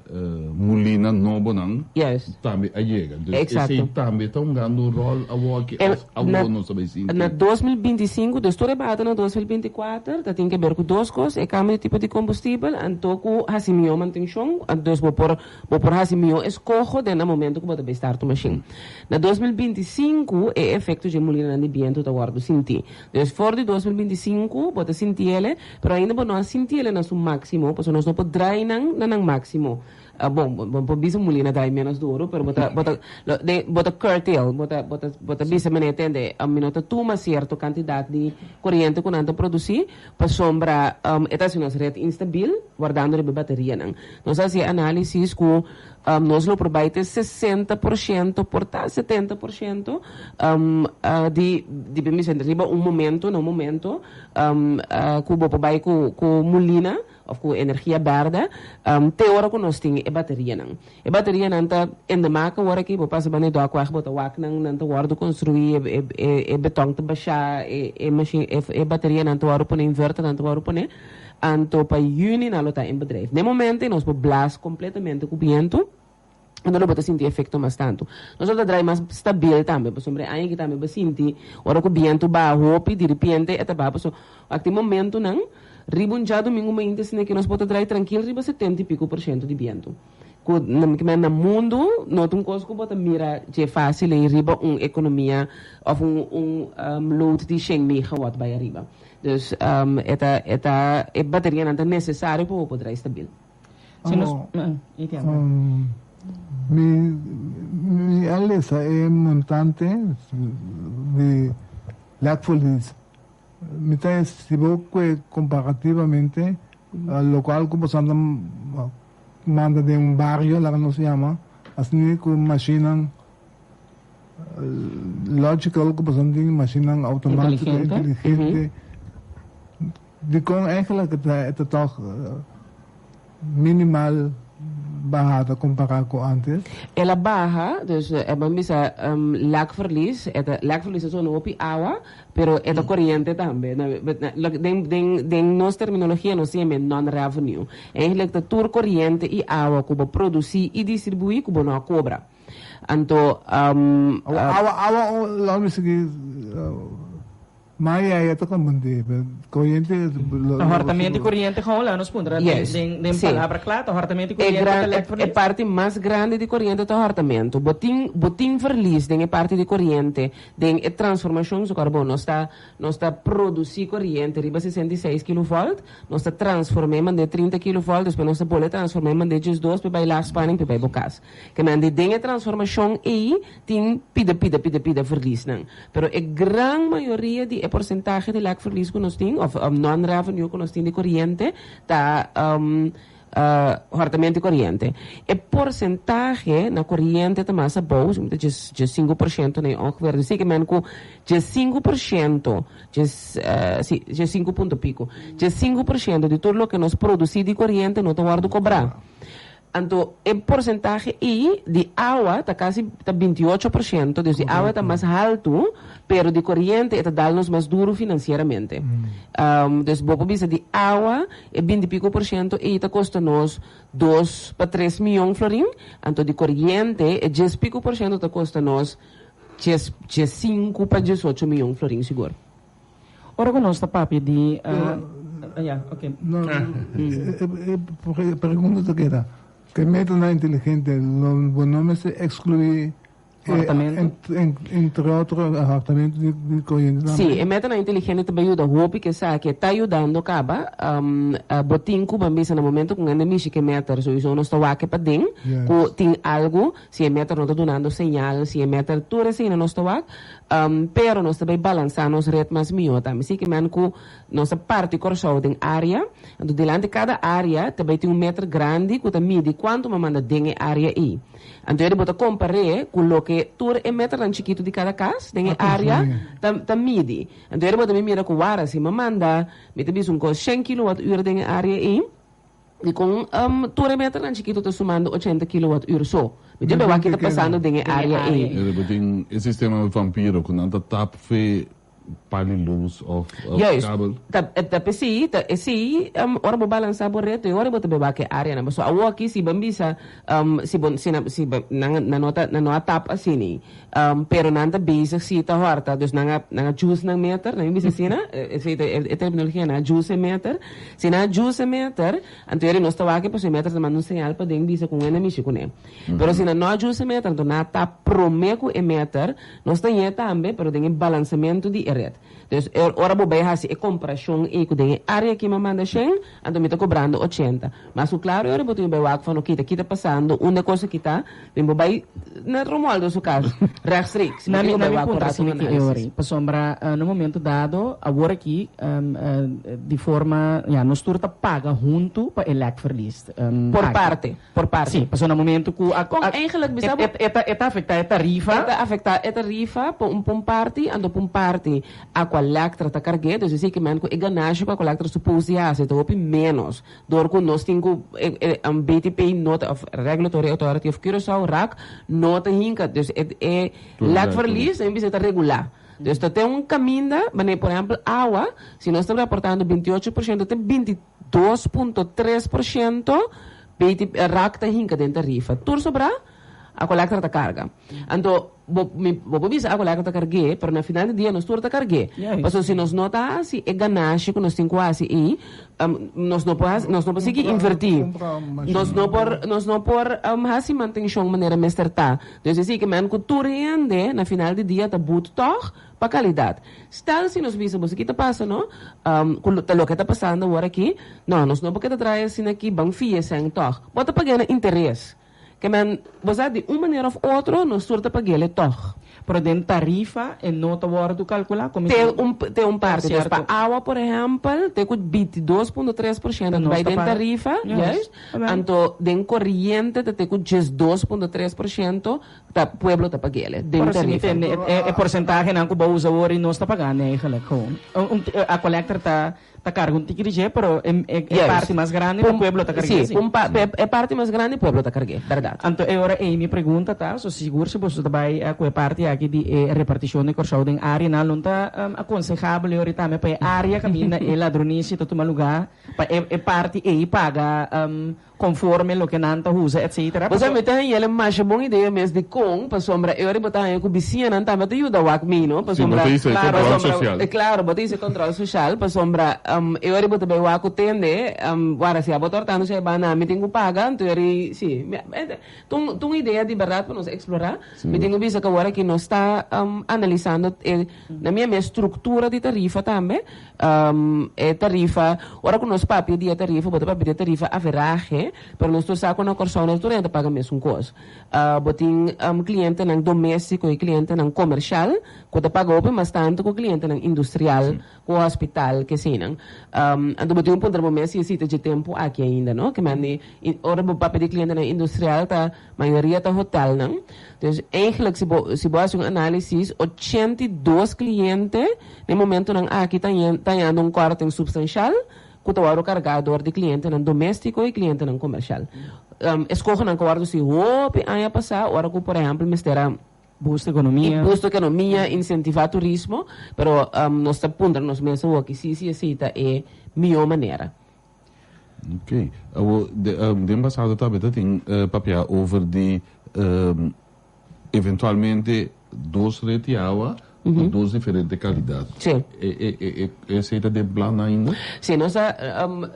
mulina nobonan tambe a yega. Dus esey tambe ta hungando un rol awor aki of awor nos ta bay sinti? Na 2025, dus tur e bata na 2024 ta tin ke ber ku dos kos, e cambio di tipo di combustibel anto ku hasi mihó mantencion, dus bo por bo por hasi mihó eskoho den na momento ku bo ta bay start un machine. Na 2025 e efecto dje mulinanan di biento ta wordo sinti. Dus for di 2025 bo ta sinti ele, pero ainda bo no a sinti ele na su maximo, pasobra nos no por draai nan na nan maximo. Bon, bo por bisa mulina draai menos duro, pero bo ta, bo ta, lo, de, bo ta curtail, bo ta, bo ta, bo ta bisa manera tende, mi no ta tuma cierto cantidad di coriente cu nan ta produci, pasobra e ta haci nos red instabil, wardando riba e baterianan. Nos a haci e analisis cu Nos lo por bai te 60%, por ta 70% di di permiso riba un momento, na un momento ku bo por bai ku ku mulina òf ku energia bèrdè te ora ku nos tin e baterianan. E baterianan ta in de maak awor aki, bo pasa banda e dòkweg bo ta wak nan, nan ta wòrdu konstruí, e e e betòn ta bashá, e e mashin e baterianan ta wòrdu pone, inverternan ta wòrdu pone. Anto pa yüni nan lo ta in bedrijf. Den momento ei nos por blas kompletamente ku bientu. Anto lo bo ta sinti efecto mas tanto. Nos lo ta draai mas stabil tambe, pasobra e aña aki tambe bo sinti ora cu biento baha hopi, diripiente e ta baha pasobra wak tin momentonan riba un djadumingu mainta asina ki nos por ta draai trankil riba setenta y pico por ciento di biento. Cu na mundo no ta un cos cu bo ta mira dje facil ey riba un economia of un un load di shen megawatt bay ariba. Dus e ta e ta e baterianan ta necesario pa bo por draai stabil. Si nos, Mi mi a lesa e montante di lekverlies. Mi ta estibo ku komparativamente lokual ku boso anda manda den un bario laga nos yama asina ku mashinnan logical ku boso tin mashinnan outomatiko inteligente. Dikon eigenlijk e ta tòg minimal bahada kompará ku ántes? El a baha, dus e ban bisa lekverlies, e ta lekverlies ta zona hopi awa, pero e ta koriente tambe. Den den den nos terminologia nos ta yam'é non-revenue. Eigenlijk ta tur koriente i awa ku bo produsí i distribuí ku bo no a kobra. Anto Awa awa lo mi sigui Ma ya ya ta komprendé, pero koriente lo. Ta hortamento di koriente gou laga nos puntra den den palabra kla, ta hortamento di E koriente gran ta lek e verlies? parti mas grandi di koriente ta hortamento. Bo tin bo tin verlies den e parti di koriente den e transformashon, so kòrda bo nos ta nos ta produsí koriente riba 66 kilovolt, nos ta transform'é mand'é 30 kilovolt, despues nos ta bolbe transform'é mand'é 12 p'e bai laagspanning p'e bai bo kas. Ke men di den e transformashon ei tin pida pida pida pida verliesnan. Pero e gran mayoria di e porsentahe di lèkverlies ku nos tin òf non-revenue ku nos tin di koriente ta hòrtamento di koriente. E porsentahe na koriente ta mas abou, si mi ta djes 5% na e ongeveer. Dus ke men ku djes 5%, djes si, djes sinku punto piko, djes 5% di tur loke nos produsí di koriente no ta wòrdu kobrá. Anto e porsentahe ei di awa ta kasi ta 28%, dus di awa ta mas haltu, pero di koriente e ta dal nos mas duru finansieramente. Dus bo por bisa di awa e 20 piko por shento ei ta kosta nos 2 pa 3 miyon florin, anto di koriente e 10 piko por shento ta kosta nos 15 pa 18 miyon florin sigur. Ora ku nos ta papia di ya, oké. No, e pregunta ta keda, ku e metanan inteligente lo bo no mester ekskluí Hortamento. Entre otro hortamento di koriente tambe? Sí, e metanan inteligente ta bay yuda hopi ku esaki ta yudando kaba. Bo tin ku ban bisa na momento ku un hende mishi ku e meter sowieso nos ta wak paden ku tin algu, si e meter no ta dunando señal, si e meter tur esei nos ta wak, pero nos ta bay balansá nos ret mas mihó tambe. Si ke men ku nos a parti Kòrsou den área, anto delante kada área ta bay tin un meter grandi ku ta midi kuantu bo manda den e área ei. Anto bo ta kompar'é ku loke tur e meternan chikitu di kada kas den e área ta midi. Anto bo ta mira ku wara si mi manda mi ta bisa un kos 100 kilowatt uur den e área ei, dikon tur e meternan chikitu ta sumando 80 kilowatt uur so. Mi ta wak ta pasando den e área ei. E tin e sistema vampiro ku nan ta tap fe pali luz of kabel. Ta ta p'esei ta esei ora bo balansá bo ret ora bo ta bai wak e áreanan. Pasobra awor aki si ban bisa si bo si nan si nan nan no ta nan no a tap asina pero nan ta bezig si ta hòrta dus nan a nan a juice nan meter nan a bisa asina esei ta e terminologia nan a juice e meter si nan a juice e meter anto nos ta wak pasobra e meter ta manda un señal paden bisa ku un hende a mishi kuné. Pero si nan no a juice e meter anto nan a tap promé ku e meter. Nos ta ñe tambe, pero den e balansamento di e red. Dus ora bo bay haci e comparacion ey cu den e area aki mi a manda 100, anto mi ta cobrando 80. Mas cu claro e ora bo tin bay wak van oké, ta kita pasando, unda e cos aki ta, bin bo bay na Romualdo su cas, rechtstreeks. Na Mi mi, tin na bay mi wak un puntra rato un asina ki análisis. Eori, pasobra na un momento dado, awor aki, di forma, ya, nos tur ta paga huntu pa e lekverlies. Por Aki. parte, por parte. Sí, pasobra na momento ku a, Kon a, eigenlijk bisa bo e ta afektá e tarifa. E ta afektá e tarifa pa un pa un parti, anto pa un parti Aqualectra ta karg'é, dus esei ke men ku e ganashi ku Aqualectra supos di hasi ta hopi ménos, dor ku nos tin ku e e BTP no ta òf Regulatory Authority of Curaçao, RAC, no ta hinka, dus e e Tur lekverlies nan bisa ta regulá. Dus ta ten un kaminda, manera por ehèmpel awa, si nos ta raportando 28% te 22.3% BTP, RAC ta hinka den tarifa. Tur sobrá. Aqualectra ta karga. Anto bo mi bo por bisa Aqualectra ta karg'é, pero na final di dia nos tur ta karg'é. Pasobra si nos no ta hasi e ganashi ku nos tin ku hasi ei, nos no por hasi, nos no por sigui invertí. Nos no por, nos no por hasi mantenshon manera mester ta. Dus esei ke men ku tur hende na final di dia ta but tòg pa kalidat. Stel si nos bisa boso ki ta pasa no, ku ta loke ta pasando awor aki, no, nos no por keda traha asina aki, ban fia esei tòg. Bo ta pag'é na interes. Ke men, bo sa, di un manera of otro nos tur ta pag'é tòg. Pero den tarifa e no ta wòrdu kalkulá komo Te un, te un parti. Dus pa awa, por ehèmpel, te ku 22.3% ta bai den tarifa, juist. Anto den koriente ta te ku 12.3% ta pueblo ta pag'é den Pero si mi tarifa. tende e, e porcentahenan ku bo usa awor i nos ta pagando eigenlijk gewoon. Un, un, a collector ta Ta carga un tiki di dje, pero e, e, e parti mas grandi ta pueblo ta cargu'é, Sí, un pa, e, e parti mas grandi pueblo ta cargu'é, berdad. Anto e ora ei mi pregunta ta, so sigur si boso ta bai cu e parti aki di e reparticion di Corsou den areanan, lo ta aconsejabel e ora tambe pa e area caminda e ladronicia ta tuma lugar, pa e, e parti ei paga Conforme loke nan ta usa etc. Bo sa mi ta haña el masha bon idea mes dikon, pasobra e ora bo ta haña ku bisiñanan tambe ta yuda wak mi, no? Pasobra, Sí, bo ta hisa e claro, control pasobra, social. claro, bo ta hisa e control social, pasobra e ora bo ta bai wak ku tende, wara si abo tortando si e banda mi tin ku paga, anto e ora si, ta un, ta un idea di berdad pa nos explora. Mi tin ku bisa ku awor aki nos ta analisando e, na mi a mi struktura di tarifa tambe. E tarifa, ora ku nos papia di e tarifa, bo ta papia di e tarifa averahe, pero nos tur sa ku na Kòrsou nos tur hende ta paga mesun kos. Bo tin klientenan doméstiko i klientenan komershal ku ta paga hopi mas tantu ku klientenan industrial, ku hospital, ke eseinan. Anto bo tin ku puntra bo mes si esei ta dje tempu aki ainda, no? Ke mende ora bo papia di klientenan industrial ta mayoria ta hotelnan. Dus eigenlijk si bo si bo hasi un análisis 82 kliente Den momentonan aki ta ta yanda un korting substanshal ku ta wòrdu kargá dor di klientenan doméstiko i klientenan komershal. Eskohonan ku a wòrdu hasi hopi aña pasá ora ku por ehèmpel mester a Boost ekonomia. Boost ekonomia, insentivá turismo, pero nos ta puntra nos mes awoki si si esei ta e mihó manera. Oké. Awo den pasado tambe ta tin papia over di Eventualmente dos red di awa ku dos diferente kalidat. Sí. Esei ta den plan ainda? Sí, nos ta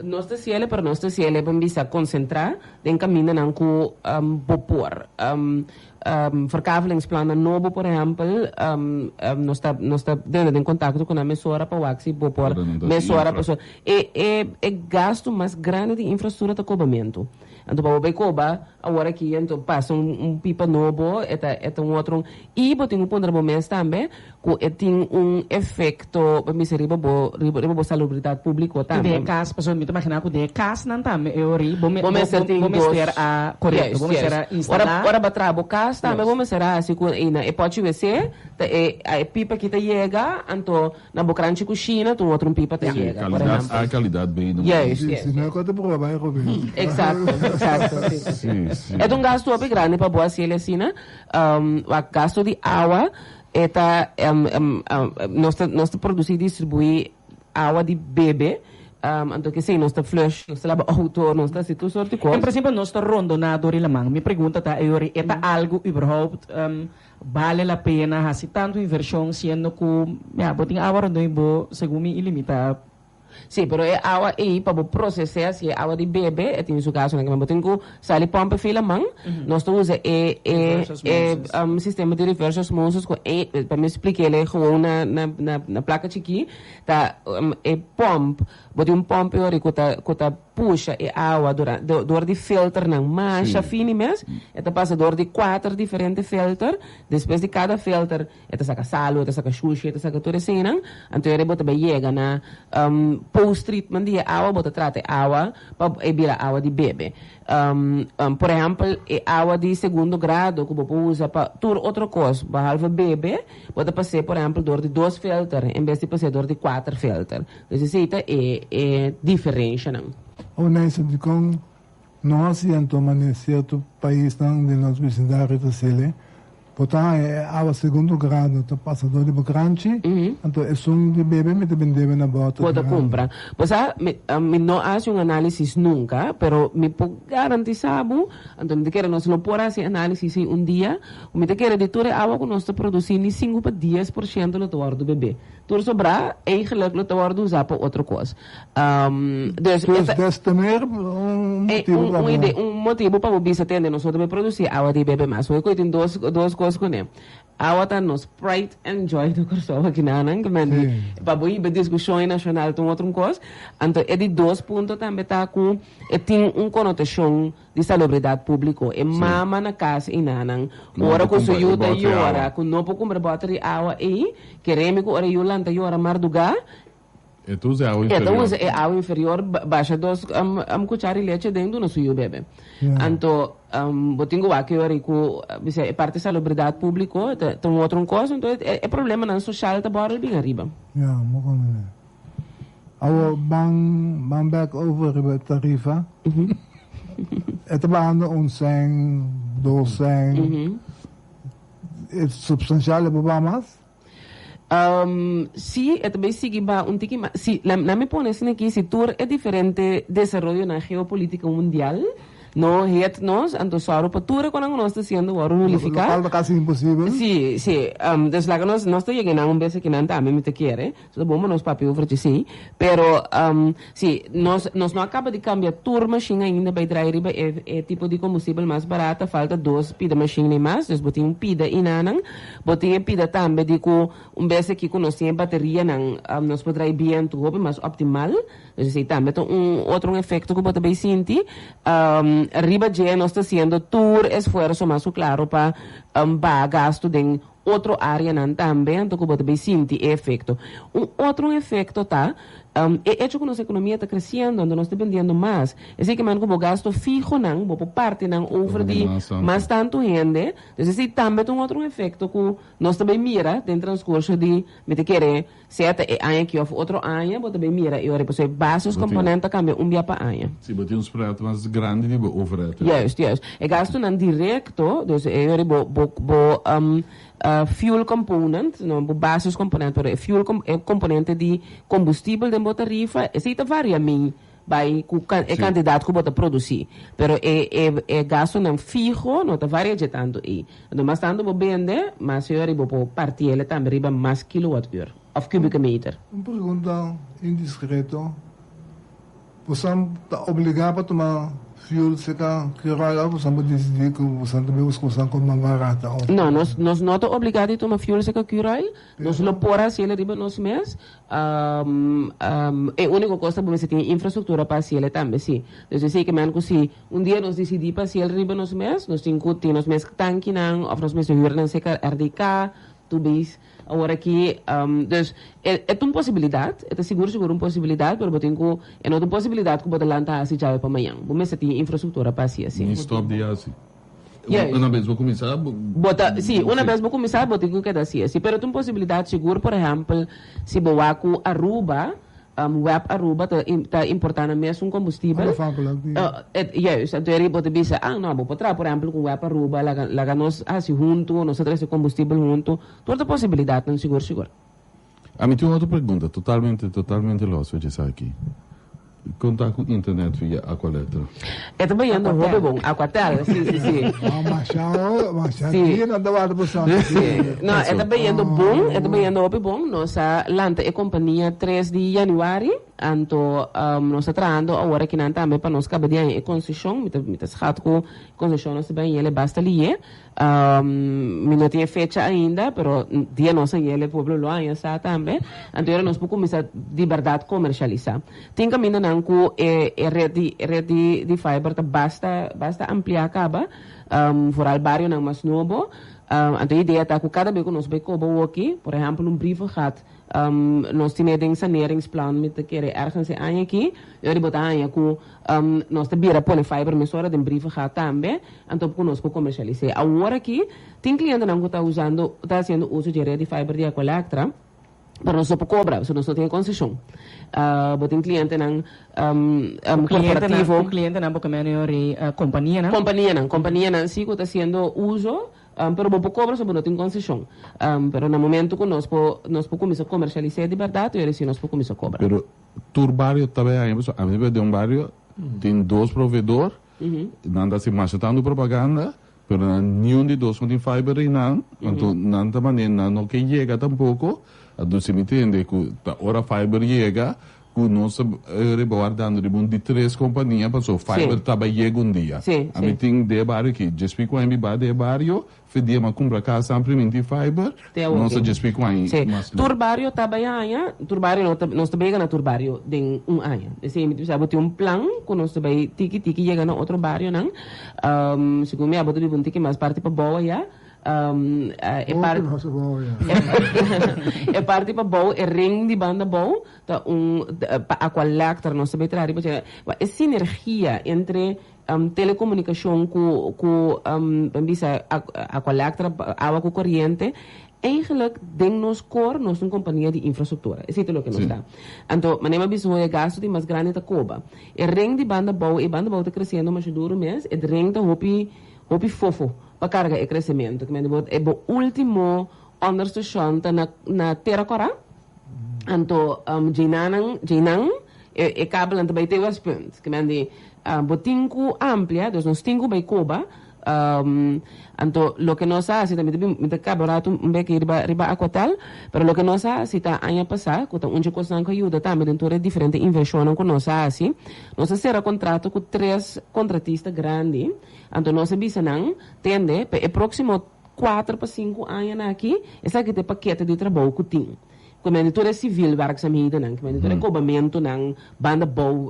nos ta siele pero nos ta siele pa bisa konsentrá den kamindanan ku bo por. Verkavelingsplannan nobo por ehèmpel nos ta nos ta dende den kontakto ku nan mesora pa wak si bo por mesora pasobra e e e gastu mas grandi di infrastruktura ta kobamentu. Anto pa bo bai koba awor aki anto pasa un un pipa nobo e ta e ta un otro y bo tin ku puntra bo mes tambe ku e tin un efecto pa bisa riba bo riba riba bo salubridad publico I tambe. den e kas pasobra mi ta imagina ku den e kasnan tambe e ori bo Bo mester tin bo dos mester a korekto Juist bo mester a juist instalá. ora ora bo traha bo kas tambe bo mester a hasi ku na e pochi wc ta e e pipa aki ta yega anto Na bo kranchi kushina tu otro un pipa ta yega, por Kalidat ehempel. A, kalidat B no. Juist, Si, juist. si no e kos ta proba bai robes. Exacto, exacto, si. Si, si. E ta un gastu hopi grandi pa bo hasiel asina. Wak, gastu di awa e ta, nos ta, nos ta produci y distribui awa di bebe, anto kesey nos ta flush, nos ta laba auto, nos ta hasi tur soort di kos. En principio nos ta rondona dor di laman. Mi pregunta ta, Eyori, e ta algu überhaupt Bale la pena hasi tantu invershon siendo ku ya bo tin awa rondó i bo segun mi ilimitá. Sí, pero e awa ei pa bo proses'é hasi e awa di bebe e tin su gastunan kiman bo tin ku sali pòmp e fila man. Nos ta usa e e e sistema di reverse osmosis ku e pa mi splik'é gewoon na na na plaka chikí ta e pòmp bo tin un pòmp e ora ku ta ku ta pusha e awa dor di filternan masha fini mes, e ta pasa dor di kuater diferente filter, despues di kada filter e ta saka salu, e ta saka shushi, e ta saka tur eseinan, anto e bo ta bai yega na post treatment di e awa, bo ta trata e awa pa e bira awa di bebe. Por ehempel e awa di segundo grado ku bo por usa pa tur otro kos behalve bebe, bo ta pas'é por ehempel dor di dos filter en bes di pas'é dor di kuater filter. Dus esei ta e e diferenshanan. Oh nice, dikon no hasi anto manera sierto paisnan den nos bisindario ta sele? Bo ta haña e awa segundo grado ta pasa dor di bo kranchi, anto esun di bebe mi ta bendebe na bòter Bo ta grandi. kumpra. Bo sa, mi, mi no a hasi un análisis nunka, pero mi por garantisá bo, anto mi ta kere nos lo por hasi análisis ei un dia, ku mi ta kere di tur e awa ku nos ta produsí ni sinku pa 10% lo ta wòrdu bebé. Tur sobrá eigenlijk lo ta wòrdu usá pa otro kos. Dus, Dus des te meer un motibu pa bo. Un motibu pa bo bisa tende nos no ta bay produci awa di bebe mas. Hoy cu tin dos cos cune. Awa ta nos pride and joy di Corsou akinanan, cu men di pa bo hiba discusion nacional ta un otro cos. Anto e di dos punto tambe ta cu e tin un conotacion di salubridad publico. E mama na cas einanan, ora cu su yu ta yora cu no por cumpra boter di awa ey, keremi cu ora e yu lanta yora marduga, E ta usa e awa E ta inferior. usa e awa inferior, basha dos cuchara di leche den duna su yu bebe. Anto bo tin cu wak e ora cu bisa e parti salubridad publico ta ta un otro un cos, anto e problemanan social ta borrel bin ariba. Ya, mo comprende. Awo ban ban back over riba e tarifa. E ta bahando un cent, dos cent. E substancial e por baha mas? Sí, e ta bay sigui ba un tiki mas. Sí, na mi pone asina aki, si tur e diferente desaroyonan geopolitico mundial no het nos, anto sòru pa tur e konan ku nos ta hasiendo wòrdu nulifiká. Lo cual ta casi imposibel. Sí, sí. Dus laga nos, nos ta yega nan un bes akinan tambe, mi ta kere. So ta bon pa nos papia over dje sí. Pero, sí, nos, nos no a kaba di kambia tur mashin ainda bay drai riba e, e tipo di kombustibel mas barata. Falta dos pida mashin ni mas. Dus bo tin un pida inanan. Bo tin e pida tambe di ku un bes aki ku nos tin e baterianan nos por drai bientu hopi mas optimal. Dus esei tambe ta un otro un efekto ku bo ta bay sinti. Riba dje nos ta hasiendo tur esfuerso mas ku klaro pa baha gastu den otro areanan tambe anto ku bo ta bay sinti e efekto. Un otro un efekto ta e echo ku nos ekonomia ta kresiendo anto nos ta bendiendo mas. Esei ke man ku bo gasto fihonan bo por parti nan over di mas tantu hende. Dus esei tambe ta un otro un efekto ku nos ta bay mira den transkurso di, mi ta kere, sea ta e aña aki òf otro aña, bo ta bay mira e ora pasobra e basis komponent ta kambia un bia pa aña. Si bo tin un spread mas grandi di bo overhead. Juist, juist. E gastunan direkto, dus e ora bo bo bo fuel component, no bo basis component, pero e fuel e komponente di kombustibel den bo tarifa, esei ta varia min. Bai ku e kantidat ku bo ta produsí. Pero e e e gastunan fiho no ta varia dje tantu ei. Anto mas tantu bo bende, mas señor bo por partiele tambe riba mas kilowatùr òf kubieke meter. Un pregunta indiskreto, Bosan ta obligá pa tuma fuel serka Curoil òf bosan por disidí ku bosan ta bin buska bosan kon mas barata òf? No, nos nos no ta obligá di tuma fuel serka Curoil. Nos lo por hasiel riba nos mes. E úniko kos ta bo mester tin e infrastruktura pa hasiel e tambe si. Dus esei ke men ku si un dia nos disidí pa hasiel riba nos mes, nos tin ku tin nos mes tankinan òf nos mester hür nan serka RDK, Tubeis awor aki. Dus e ta un posibilidat, e ta sigur sigur un posibilidat, pero bo tin ku, e no ta un posibilidat ku bo ta lanta hasi djawe pa mañan. Bo mester tin e infrastruktura pa hasi asina. Ni stòp di hasi. Juist. Una bes bo kuminsá, bo. Bo ta, sí, una bes bo kuminsá, bo tin ku keda así, así. Pero ta un posibilidat sigur, por ehèmpel, si bo wak ku Aruba, web Aruba ta ta importá nan mesun kombustibel. Onafhankelijk di. Juist, anto eri bo ta bisa, ah, no, bo por traha, por ehèmpel, ku web Aruba, laga laga nos hasi huntu, nos ta trese kombustibel huntu. Tur ta posibilidatnan sigur sigur. Ami tin un otro pregunta, totalmente, totalmente los for dje esaki. Kon ta ku internet via Aqualectra? E ta bayendo hopi bon. Aquatel, si, si, si. No, masha, masha Si. dia nan ta warda pa sa. Si. No, e ta bayendo bon, e ta bayendo hopi bon. Nos a lanta e kompania 3 di januari, anto nos ta trahando awor akinan tambe pa nos kaba di haña e konseshon. Mi ta, mi ta schat ku konseshon nos ta bay haña el e basta liye. Mi no tin e fecha ainda, pero dia nos haña el e pueblo lo haña sa tambe. Anto ora nos por cuminsa di berdad comercialisa. Tin camindanan cu e e red di red di di fiber ta basta basta amplia caba, vooral barionan mas nobo. Anto e idea ta cu cada be cu nos bay coba woki, por ehempel un brievengat, Nos tine den saneringsplan mi ta kere ergens e aña aki, e ora bo ta haña ku nos ta bira pone fiber mesora den brievengat tambe, anto ku nos por komershalise. Awor aki tin klientenan ku ta usando, ta hasiendo uso dje red di fiber di Aqualectra, pero nos no por kobra pasobra nos no tin e konseshon. Bo tin klientenan korporativo. Ku klientenan bo ke mene yori kompanianan? Kompanianan, kompanianan si ku ta hasiendo uso. Pero bo por kobra so bo no tin konseshon. Pero na momento ku nos por nos por kuminsá komersialis'é di bèrdat, ora si nos por kuminsá kobra. Pero tur bario ta bay haña pasobra ami ta den un bario tin dos proveedor, nan ta haci masha tanto propaganda, pero nan niun di dos no tin fiber einan, anto nan ta manera nan no ke yega tampoco, anto si mi tende cu ta ora fiber yega Cu nos ta riba wardando riba un di tres compania paso fiber ta bay yega un dia. Ami tin den e bario aki djespi cu aña biba den e bario fe dia mi a cumpra casa a priminti fiber nos ta djespi cu aña mas leu. Tur bario ta bay aña tur bario no ta nos ta bay yega na tur bario den un aña esey mi ta bisa bo tin un plan cu nos ta bay tiki tiki yega na otro barionan segun mi abo ta biba un tiki mas parti pabou aya. E parti e parti pabou e ring di banda bou ta un pa Aqualectra nos ta bay traha riba dje. E sinergia entre telecomunicacion cu cu ban bisa Aqualectra awa cu coriente eigenlijk den nos core nos ta un compania di infrastructura esey ta loke nos ta. Anto manera mi a bisa hoy e gasto di mas grandi ta coba. E ring di banda bou e banda bou ta creciendo masha duro mes e ring ta hopi hopi fofo pa carga e crecemento. E bo ultimo onderstation ta na na Tera Cora. Anto djenanan, djenan e e kabelnan ta bai te Westpunt. Ke men di bo tin ku amplia, dus nos tin ku bai koba. Anto loke nos a hasi ta, mi ta bin, mi ta kaba rato un beki riba riba Aquatel, pero loke nos a hasi ta aña pasá, ku ta un dje kosnan ku a yuda tambe den tur e diferente invershonnan ku nos a hasi, nos a sera kontrato ku tres kontratista grandi, anto nos a bisa nan, tende, pa e próksimo Kuater pa sinku añanan aki, esaki ta e pakete di trabou ku tin. Ku mende tur e civil werkzaamhedennan, ku mende tur e kobamentunan, banda bou,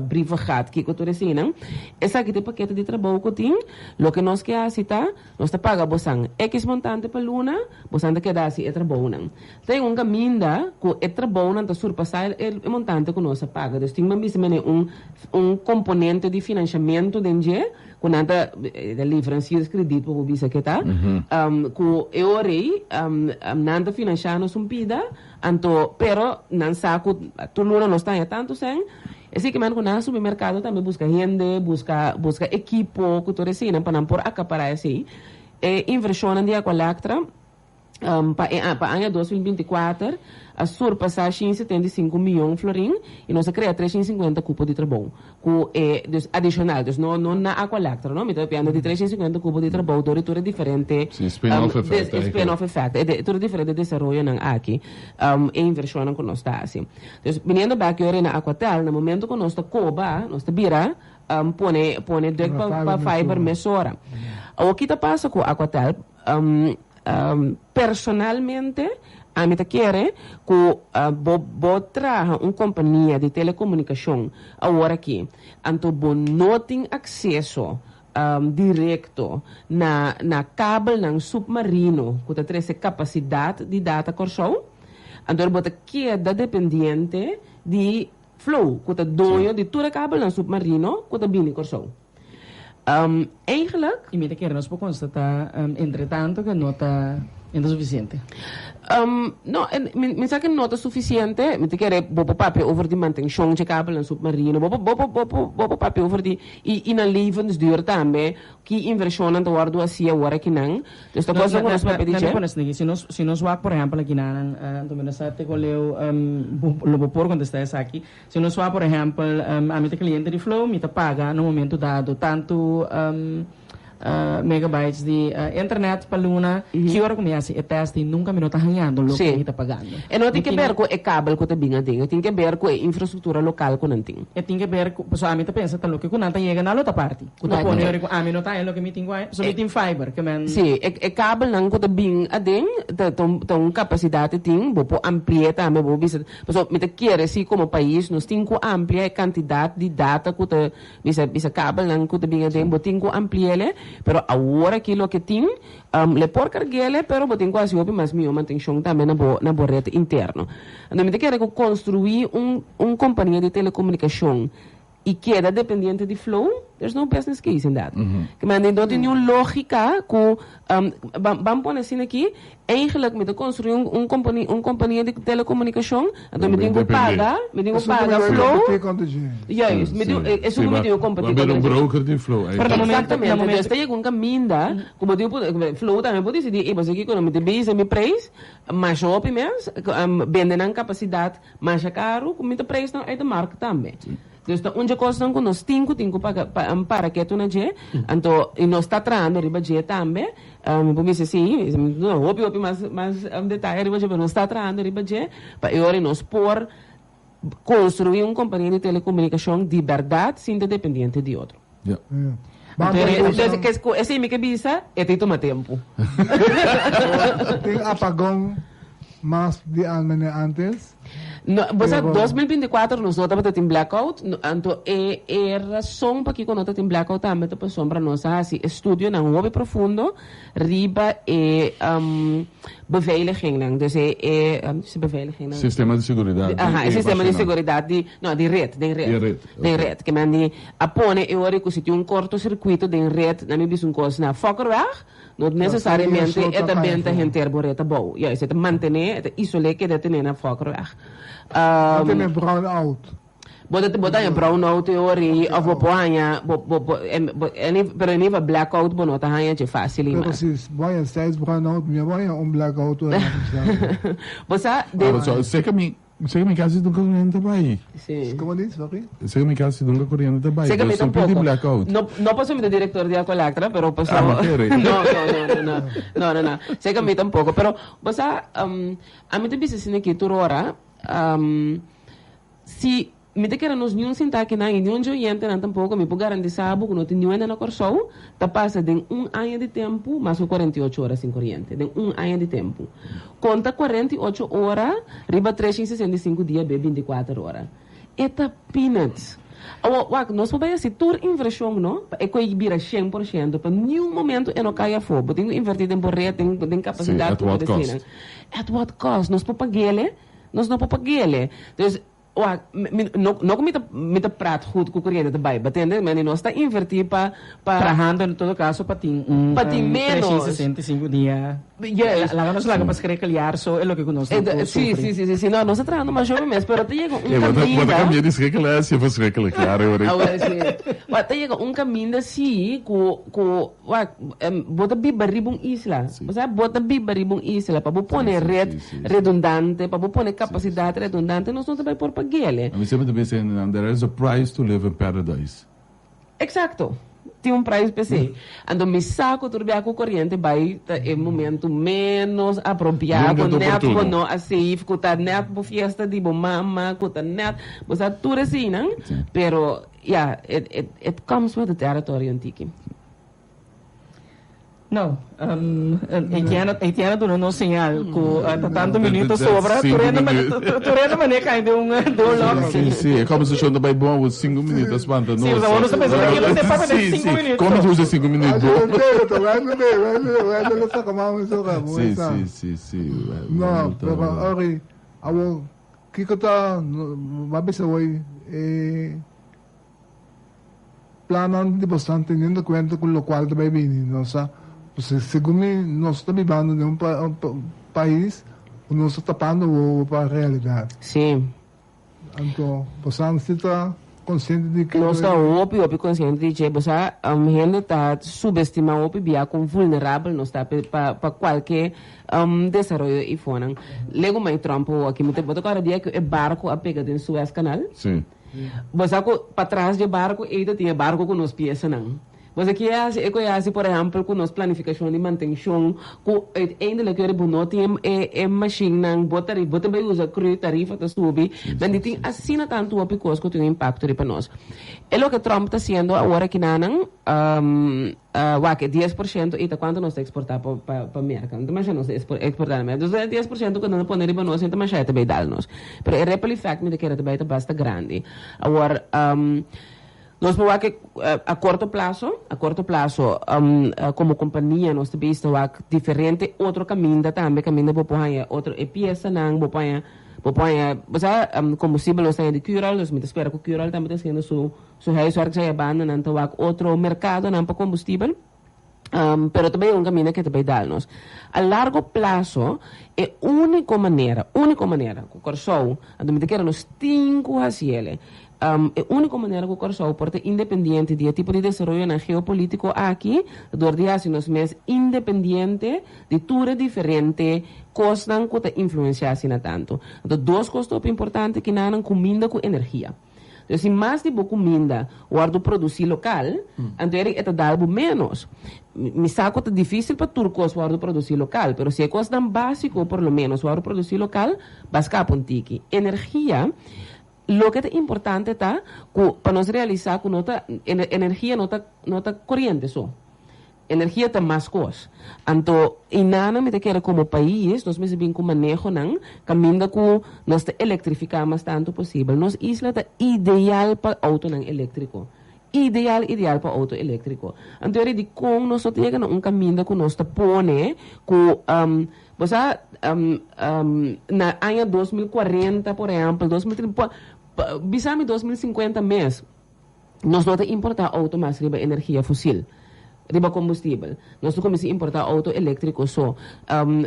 brievengat, kiko tur eseinan. Esaki ta e pakete di trabou ku tin. Loke nos ke hasi ta, nos ta paga bosan ekis montante pa luna, bosan ta keda hasi e trabounan. Tin un kaminda ku e trabounan ta surpasá e montante ku nos a paga. Dus tin bisa mene un un komponente di finanshamentu den dje. Ku nan ta e leverancierskrediet por bo bisa ke ta, ku e ora ei nan ta finansha nos un pida, anto pero nan sa ku tur luna nos ta haña tantu sèn, esei ke men ku nan a subi merkado tambe buska hende, buska buska ekipo ku tur eseinan pa nan por akapará esei. E invershonnan di Aqualectra. Pa e pa aña 2024 a surpasá 175 mion florin i nos a krea 350 kupo di trabou ku e dus adishonal dus no no na Aqualectra no mi ta papiando di 350 kupo di trabou dor di tur e diferente Sí, spin-off effect e spin-off effect e tur e diferente desaroyonan aki e invershonnan ku nos ta hasi. Dus biniendo bek yori na Aquatel na momento ku nos ta koba nos ta bira pone pone duk pa pa fiber mesora. Awor ki ta pasa ku Aquatel? Personalmente ami ta kere ku bo bo traha un kompania di telekomunikashon awor aki anto bo no tin akseso direkto na na kabelnan supmarino ku ta trese kapasidat di data Kòrsou anto bo ta keda dependiente di Flow ku ta doño di tur e kabelnan supmarino ku ta bini Kòrsou. Eigenlijk. I mi ta kere nos por konstatá entretanto ku no ta no ta sufisiente. No, mi mi sa ku no ta sufisiente. Mi ta kere bo por papia over di mantenshon dje kabelnan supmarino. Bo por bo por bo por bo por papia over di i i nan levensduur tambe. Ki invershonnan ta wòrdu hasi awor akinan. Dus ta kosnan ku nos papia di dje. Lami pone esaki. Si nos si nos wak por ehèmpel akinan, anto mi no sa te kon leu bo lo bo por kontestá esaki. Si nos wak por ehèmpel, ami ta kliente di Flow, mi ta paga na un momento dado tantu megabytes di internet pa luna, ki ora ku mi hasi e tèst i nunka mi no ta hañando loke mi ta pagando. E no tin ke ber ku e kabel ku ta bin aden, e tin ke ber ku e infrastruktura lokal ku nan tin. E tin ke ber ku, pasobra ami ta pensa ta loke ku nan ta yega na lo ta parti, ku ta pone ora ku ami no ta haña loke mi tin ku haña, pasobra mi tin fiber, ke men. Sí, e kabelnan ku ta bin aden ta ta un kapasidat e tin, bo por ampli'é tambe, bo por bisa Pasobra mi ta kere si komo pais nos tin ku amplia e kantidat di data ku ta bisa bisa kabelnan ku ta bin aden bo tin ku ampli'ele pero awor aki loke tin le por karg'ele pero bo tin ku hasi hopi mas mihó mantenshon tambe na bo na bo ret interno. Anto mi ta kere ku konstruí un un kompania di telekomunikashon i keda dependiente di Flow. There's no business case in that. Ke men no tin niun lógika ku um, ban, ban pone asina aki, eigenlijk mi ta konstruí un, un kompani, un kompania di telekomunikashon, anto mi tin ku paga, mi tin ku paga Flow. Juist, mi tin, esun ku mi tin ku kompetí kontra un dje. broker di Flow Pero na momento, na Exactamente, momento. dus ta yega un kaminda ku bo tin ku, Flow tambe por disidí, ey, boso kiko no, mi ta bisa mi prijs masha hopi mes, bende nan kapasidat masha karu, ku mi ta prijsnan uit de markt tambe. Dus ta un dje kosnan ku nos tin ku tin ku paga pa para ketu na dje, anto i nos ta trahando riba dje tambe, mi por bisa si, no hopi hopi mas mas detaye riba dje, pero nos ta trahando riba dje pa e ora nos por konstruí un kompania di telekomunikashon di bèrdat sin ta dependiente di otro. Ja. Entonces, ku esei mi ke bisa, e ta tuma tempu. Tin apagon mas di almene antes? No, bo sa, 2024 nos no tabata tin blackout, anto e e rason pakiko no ta tin blackout tambe ta pasobra nos a hasi estudionan hopi profundo riba e beveiligingnan, dus e e beveiligingnan. Sistema di seguridat. Aha, e sistema di seguridat di, no, di ret, den ret. Di ret. Den ret. Ke men di a pone e ora ku si tin un kortosirkuito den ret, nan mi bisa un kos na Fokkerweg, No necesariamente e ta benta henter bo ret abou. Juist, e ta mantené, e ta isolé keda tené na Fokkerweg. Bo tene brown out. Bo ta bo ta haña brown out e ora ei of bo por haña bo bo bo any pero in ieder blackout bo no ta haña dje fácil ei Pero mas. si bo haña seis brown out, mi a bo haña un blackout ora nan bisa. Bo sa den. Ah, so seka mi Sega mi casi nunca corriente ta bay. Sí. Como di? Sorry. Sega mi casi nunca corriente ta bay. Sega mi Dus no pidi tampoco. blackout. No, no paso mi ta director di Aqualectra, pero paso... Ah, ma kere. No, no, no, no, no. No, no, no. Sega mi tampoco. Pero, bo sa, ami ta bisa asina aki tur ora, si mi ta kere nos niun sinta akinan y niun dje oyentenan tampoco, mi por garantisa bo cu no tin niun hende na Corsou ta pasa den un aña di tempo mas cu 48 ora sin coriente. Den un aña di tempo. Konta 48 ora riba 365 dia be 24 ora. E ta peanuts. Awor, wak, nos por bai hasi tur invershon, no? Pa e koe bira 100%, pa niun momento e no kai afó. Bo tin ku invertí den bo ret, den, den Sí, kapasidat at ku bo what ta cost? eseinan. At what cost? Nos por pag'ele? Nos no por pag'ele. Dus, Wak, mi, no, no ku mi ta, mi ta praat goed ku koriente ta bai, batende, meni nos ta invertí pa, pa. Trahando en todo caso pa tin un, Pa tin menos. 365 dia. Juist. Laga nos laga pa schrikkeliaar so e loke ku nos no por Sí, sufri. sí, sí, sí, sí, no, nos ta trahando mas joven mes, pero ta yega un Eh, bo ta, bo ta kaminda. kambia di schrikkeliaar hacia verschrikkelijk jaar, hoor ik. Awor sí. Wak, ta yega un kaminda sí ku, ku, wak, bo ta biba riba un isla. Osea, bo ta biba riba un isla. Pa bo pone red redundante, pa bo pone capacidad redundante, nos no ta bay por paguele. Ami semper ta bisa hendenan, there is a price to live in paradise. Exacto. Tin un prijs p'esey. Anto mi sa cu tur bia cu coriente bay ta e momento menos apropiado, Nunca ta net bo oportuno. no a safe, cu ta net bo fiesta di bo mama, cu ta net, bo sa tur eseynan, pero ya, it, it, it comes with the territory un tiki. No, Etienne, Etienne duna nos señal cu ta tanto minuto sobra, tur hende mane cay den un den un lok. Sí, sí, e conversacion ta bay bon, awor cinco minuut a spanta nos. Sí, awor nos ta pensa cu nos ta papia den cinco minuut. Como nos usa cinco minuut bon? Sí, Sí, sí, sí, sí. No, pero Ori, awor kiko ta, bo a bisa hoy, e Plannan di bosnan teniendo cuenta cu locual ta bay bini. Nos sa, segun mi, nos ta bibando den un pais cu nos ta tapando wowo pa realidad. Sí. Anto, bosnan si ta consciente di ke. Nos ta hopi, hopi consciente di dje. Bo sa, hende ta subestima hopi bia con vulnerabel nos ta pa pa cualke desaroyo y fonan. Lego mai Trump awo aki. Mi ta, bo ta corda dia cu e barco a pega den Suez Canal? Sí. Bo sa ku patras dje barku ei ta tin e barku ku nos piesanan. Bo sa ke hasi e ku e hasi por ehèmpel ku nos planifikashon di mantenshon ku uiteindelijk yori bo no tin e e mashinnan bo tari bo ta bai usa cru tarifa ta subi men di tin asina tantu hopi kos ku tin un impakto riba nos. E loke Trump ta hasiendo awor akinanan Wak, e 10% ei ta kuantu nos ta eksportá pa pa pa Merka. No ta masha nos ta eksportá na Merka. Dus e 10% ku nan ta pone riba nos, no ta masha e ta bai dal nos. Pero e ripple effect mi ta kere ta bai ta basta grandi. Awor, nos por wak a korto plaso, a korto plaso, komo kompania nos ta bista wak diferente otro kaminda tambe, kaminda bo por haña otro e piesanan, bo por haña. Bo por haña, bo sa, kombustibel nos ta haña di Cural, dus mi ta spera ku Cural tambe ta hasiendo su su huiswerk djaya banda, nan ta wak otro merkadonan pa kombustibel. Pero ta bai un kaminda ke ta bai dal nos. A largo plaso, e úniko manera, úniko manera ku Kòrsou, anto mi ta kere nos tin ku hasi el, e úniko manera ku Kòrsou por ta independiente di e tipo di desaroyonan geopolítiko aki, ta dor di hasi nos mes independiente di tur e diferente kosnan ku ta influensiá asina tantu. Anto dos kos ta hopi importante kinanan, kuminda ku energia. Entonces, si mas di bo kuminda wòrdu produsí lokal, anto eri e ta dal bo ménos. Mi sa ku ta difísil pa tur kos wòrdu produsí lokal, pero si e kosnan básiko por lo ménos wòrdu produsí lokal, ba skapa un tiki. Energia, loke ta importante ta ku pa nos realisá ku no ta energia no ta no ta koriente so. Energia ta mas kos. Anto einanan mi ta kere komo pais nos mester bin ku manehonan kaminda ku nos ta elektrifiká mas tantu posibel. Nos isla ta ideal pa outonan eléktriko. Ideal ideal pa outo eléktriko. Anto eri dikon nos no ta yega na un kaminda ku nos ta pone ku bo sa na aña 2040 por ehèmpel 2030 bisa mi 2050 mes. Nos no ta importá outo mas riba energia fosil, riba kombustibel. Nos ta kuminsá importá outo eléktriko so.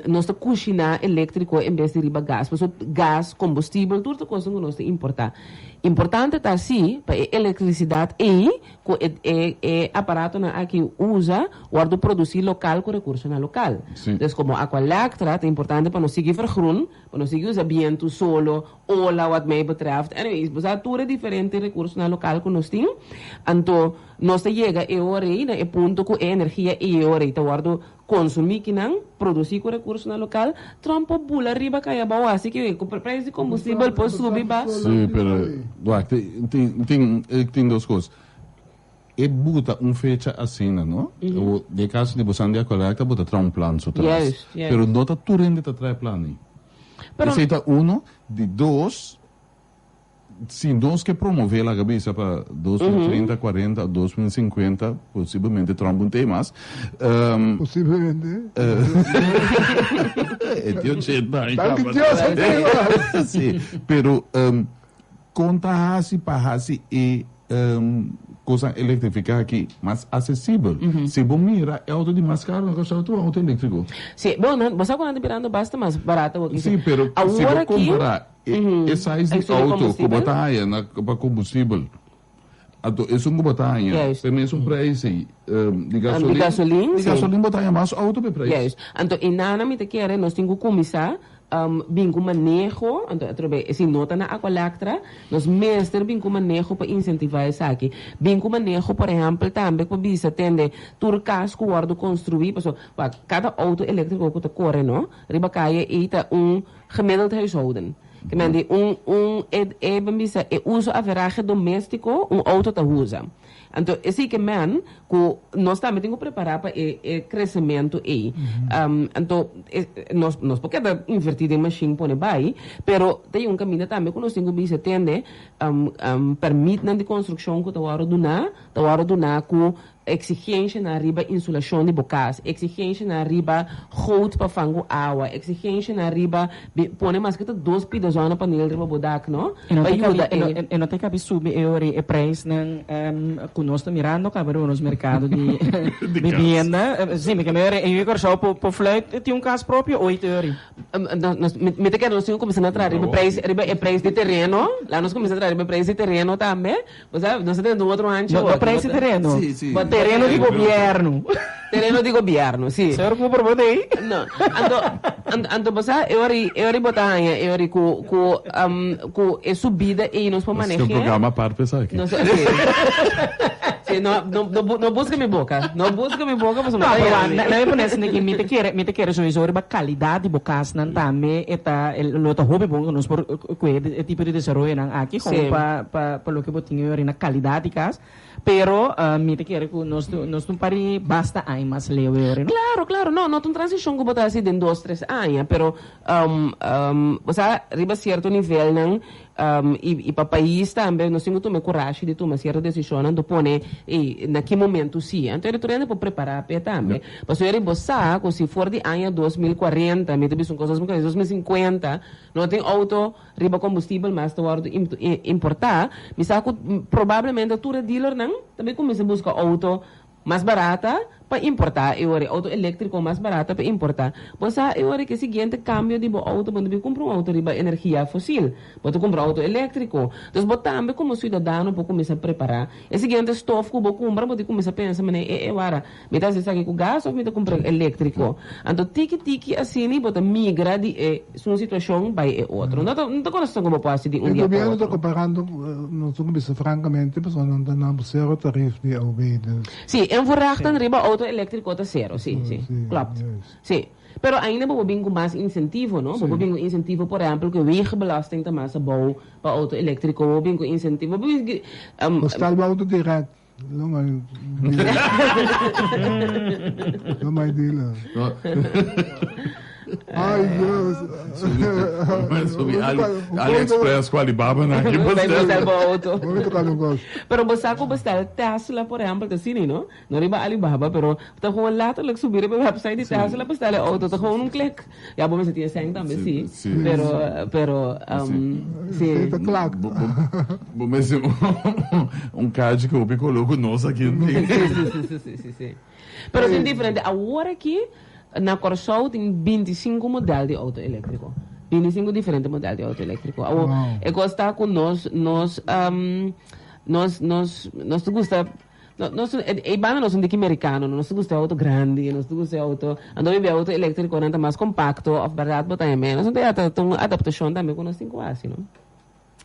Nos ta kushiná eléktriko en bes di riba gas. Pasobra gas, kombustibel, tur ta kosnan ku nos ta importá. Importante ta sí pa e elektrisidat ei ku e e e aparatonan aki usa wòrdu produsí lokal ku rekursonan lokal. Entonces komo Aqualectra ta importante pa nos sigui vergroen, pa nos sigui usa bientu, solo, ola wat mij betreft. Anyways, bo sa tur e diferente recursonan local cu nos tin. Anto nos ta yega e ora ei na e punto cu e energia ei e ora ei ta wordo consumi kinan, produci cu recursonan local. Trump por bula riba cay abao asi que cu prijs di combustibel por subi ba. Sí, pero wak, tin, tin, tin dos cos. E buta un fecha asina, no? Den caso di bosan di Aqualectra bo ta traha un plan su tras. Juist, juist. Pero no ta tur hende ta traha e plan ei. Pero. Esei ta uno. Di dos, si nos ke promove laga bisa pa 2030, 40 o 2050, posiblemente Trump un tei mas. Posiblemente. E tin 80 aña Danki kaba. Dios e tei mas. Si, pero kon ta hasi pa hasi e Cosnan electrifica aki mas accesibel. Si bo mira e auto di mas caro na Curaçao ta un auto electrico. Si, bo nan, bo sa cu nan ta birando basta mas barato awor. Si, pero si bo compara e size di auto cu bo ta haya na pa combustibel anto esun cu bo ta haya pa e mesun prijs ey di gasolin, Di gasolin, di gasolin bo ta haya mas auto pa e prijs. Juist. Anto enana mi ta kere nos tin cu cuminsa Bin ku maneho, anto atrobe si no ta na Aqualectra, nos mester bin ku maneho pa insentivá esaki. Bin ku maneho, por ehèmpel, tambe ku bisa tende tur kas ku wòrdu konstruí, pasobra wak, kada outo eléktriko ku ta kore no riba kaya ei ta un gemiddeld huishouden. Ke men di un un e e ban bisa e uso averahe doméstiko un outo ta usa. Anto esei ke men ku nos tambe tin ku prepará pa e e kresementu ei. Anto e nos nos por keda invertí den mashin pone bai, pero ta un kaminda tambe ku nos tin ku bisa tende pèrmitnan di konstrukshon ku ta wòrdu duná, ta wòrdu duná ku eksigenshanan riba insulashon di bo kas, eksigenshanan riba goot pa fangu awa, eksigenshanan riba pone maske ta dos pida zonnepaneel riba bo dak, no? E no Pa ta kabi, yuda e no, e. e no ta kabi subi e ora e prijsnan ku nos ta mirando kaba riba nos merkado di bibienda. Si, mi ke mira e yu Kòrsou por por fluit tin un kas propio oit ori. Nos, mi, mi ta kere nos tin ku kuminsá na traha riba prijs, riba e prijs di tereno. Laat nos kuminsá traha riba e prijs di tereno tambe. Bo sa, nos ta teniendo un otro hanchi No, no awor. prijs di tereno. Sí, sí. Bo- Tereno di gobièrnu. Tereno di gobièrnu, sí. Señor Cooper, bo ta ei? No. Anto, anto, anto bo sa, e ora ei, e ora ei bo ta haña, e ora ei ku, ku, ku e subida ei nos por Nos tin maneh'é. un programa aparte esaki. Nos, sí. Sí, no, no, no, no buska mi boka. No buska mi boka, pasobra No, mi ta pero yama mi. na, na mi pone asina ki mi ta kere, mi ta kere sowieso riba kalidat di bo kasnan tambe e ta, e lo ta hopi bon ku nos por kue e tipo di desaroyonan aki komo pa, pa, pa loke bo tin yori na kalidat di kas. Pero mi ta kere ku nos nos ta un par di basta aña mas leu yori, no? Klaro, klaro. No, no ta un transishon ku bo ta hasi den dos, tres aña, pero bo sa riba sierto nivelnan. I pa pais tambe nos tin ku tuma e kurashi di tuma sierto desishonnan to pone e na ki momentu si. Anto e tur hende por prepará p'e tambe. Pasobra eri bo sa ku si for di aña 2040, mi ta bisa un kos 2040, 2050 no tin outo riba kombustibel mas ta wòrdu importá, mi sa ku probablemente tur e dealernan ta bai kuminsá buska outo Mas barata pa importa e ora e auto electrico mas barata pa importa. Bo sa e ora ke siguiente cambio di bo auto bo no bin cumpra un auto riba energia fosil. Bo ta cumpra auto electrico. Dus bo tambe como ciudadano por cuminsa prepara. E siguiente stof cu bo cumpra bo tin cuminsa pensa mane e e wara mi ta haci esaki cu gas of mi ta cumpra electrico. Anto tiki tiki asini bo ta migra di e un situacion bay e otro. No ta no ta corazon cu bo por haci di un E dia pa gobierno ta otro. comparando, nos ta bisa francamente, pasobra nan ta na zero tarif di OB. Dus. Sí, en voorrachten riba auto eléctrico ta zero, sí, sí, klopt. Sí. Pero ainda bo por bin cu mas incentivo, no? Bo por bin cu incentivo, por ehempel, cu e wegenbelasting ta mas abou pa auto eléctrico, bo por bin cu incentivo, bo por bin, Bo stal bo auto direct. No my No my dealer. Ay Dios. Subi AliExpress ku Alibaba na aki Bai bestel bo auto. Bo mi toca no cos. Pero bo sa ku bestel Tesla por ehempel ta asina no? No riba Alibaba pero ta gewoon letterlijk subi riba e website di Tesla bestel e auto ta gewoon un klik. Ya bo mester tin e sèn tambe si. Pero pero si. Ta klak. Bo mester un kachi ku hopi koló ku nos aki. Si si si si si. Pero tin diferente. Awor aki na Kòrsou tin 25 modèl di outo eléktriko. 25 diferente modèl di outo eléktriko. Awor e kos ta ku nos nos nos nos nos ta gusta. No, nos, e banda nos un diki mericano, no? Nos ta gusta e auto grandi, nos ta gusta e auto, anto mi auto electrico nan ta mas compacto, of berdad bo ta e menos, anto ya ta un adaptacion tambe cu nos tin cu haci, no?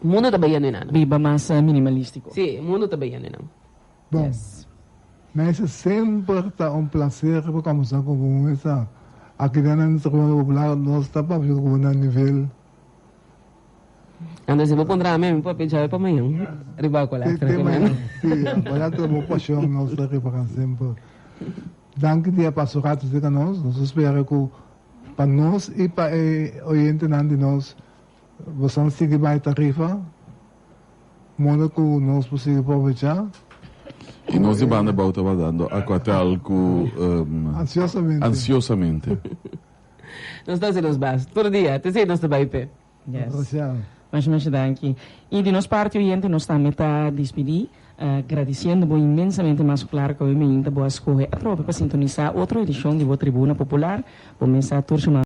Mundo ta bayendo einan. Biba mas minimalistico. Si, mundo ta bayendo einan. Bon, Meisje, semper ta un placer pa combersa cu bo mesa. Aki den nan Tribuna Popular nos ta papia cu bo na nivel. Anto si bo puntra ami, mi papia djawe pa mañan riba Aqualectra. Te mañan, si. Aqualectra bo pasion nos ta repara semper. Danki di a pasa un rato cerca nos. Nos ta spera cu pa nos y pa e oyentenan di nos boso sigui bay tarifa modo cu nos por sigui probecha. Y nos di banda abao ta wardando Aquatel cu Ansiosamente. Ansiosamente. Nos ta haci nos best tur dia, te esey nos ta bay p'e. Yes. Masha masha danki. Y di nos parti oyente nos tambe ta dispidi gradiciendo bo inmensamente mas cu claro cu awe meinta bo a scoge atrobe pa sintonisa otro edicion di bo Tribuna Popular. Bo mesa tur siman.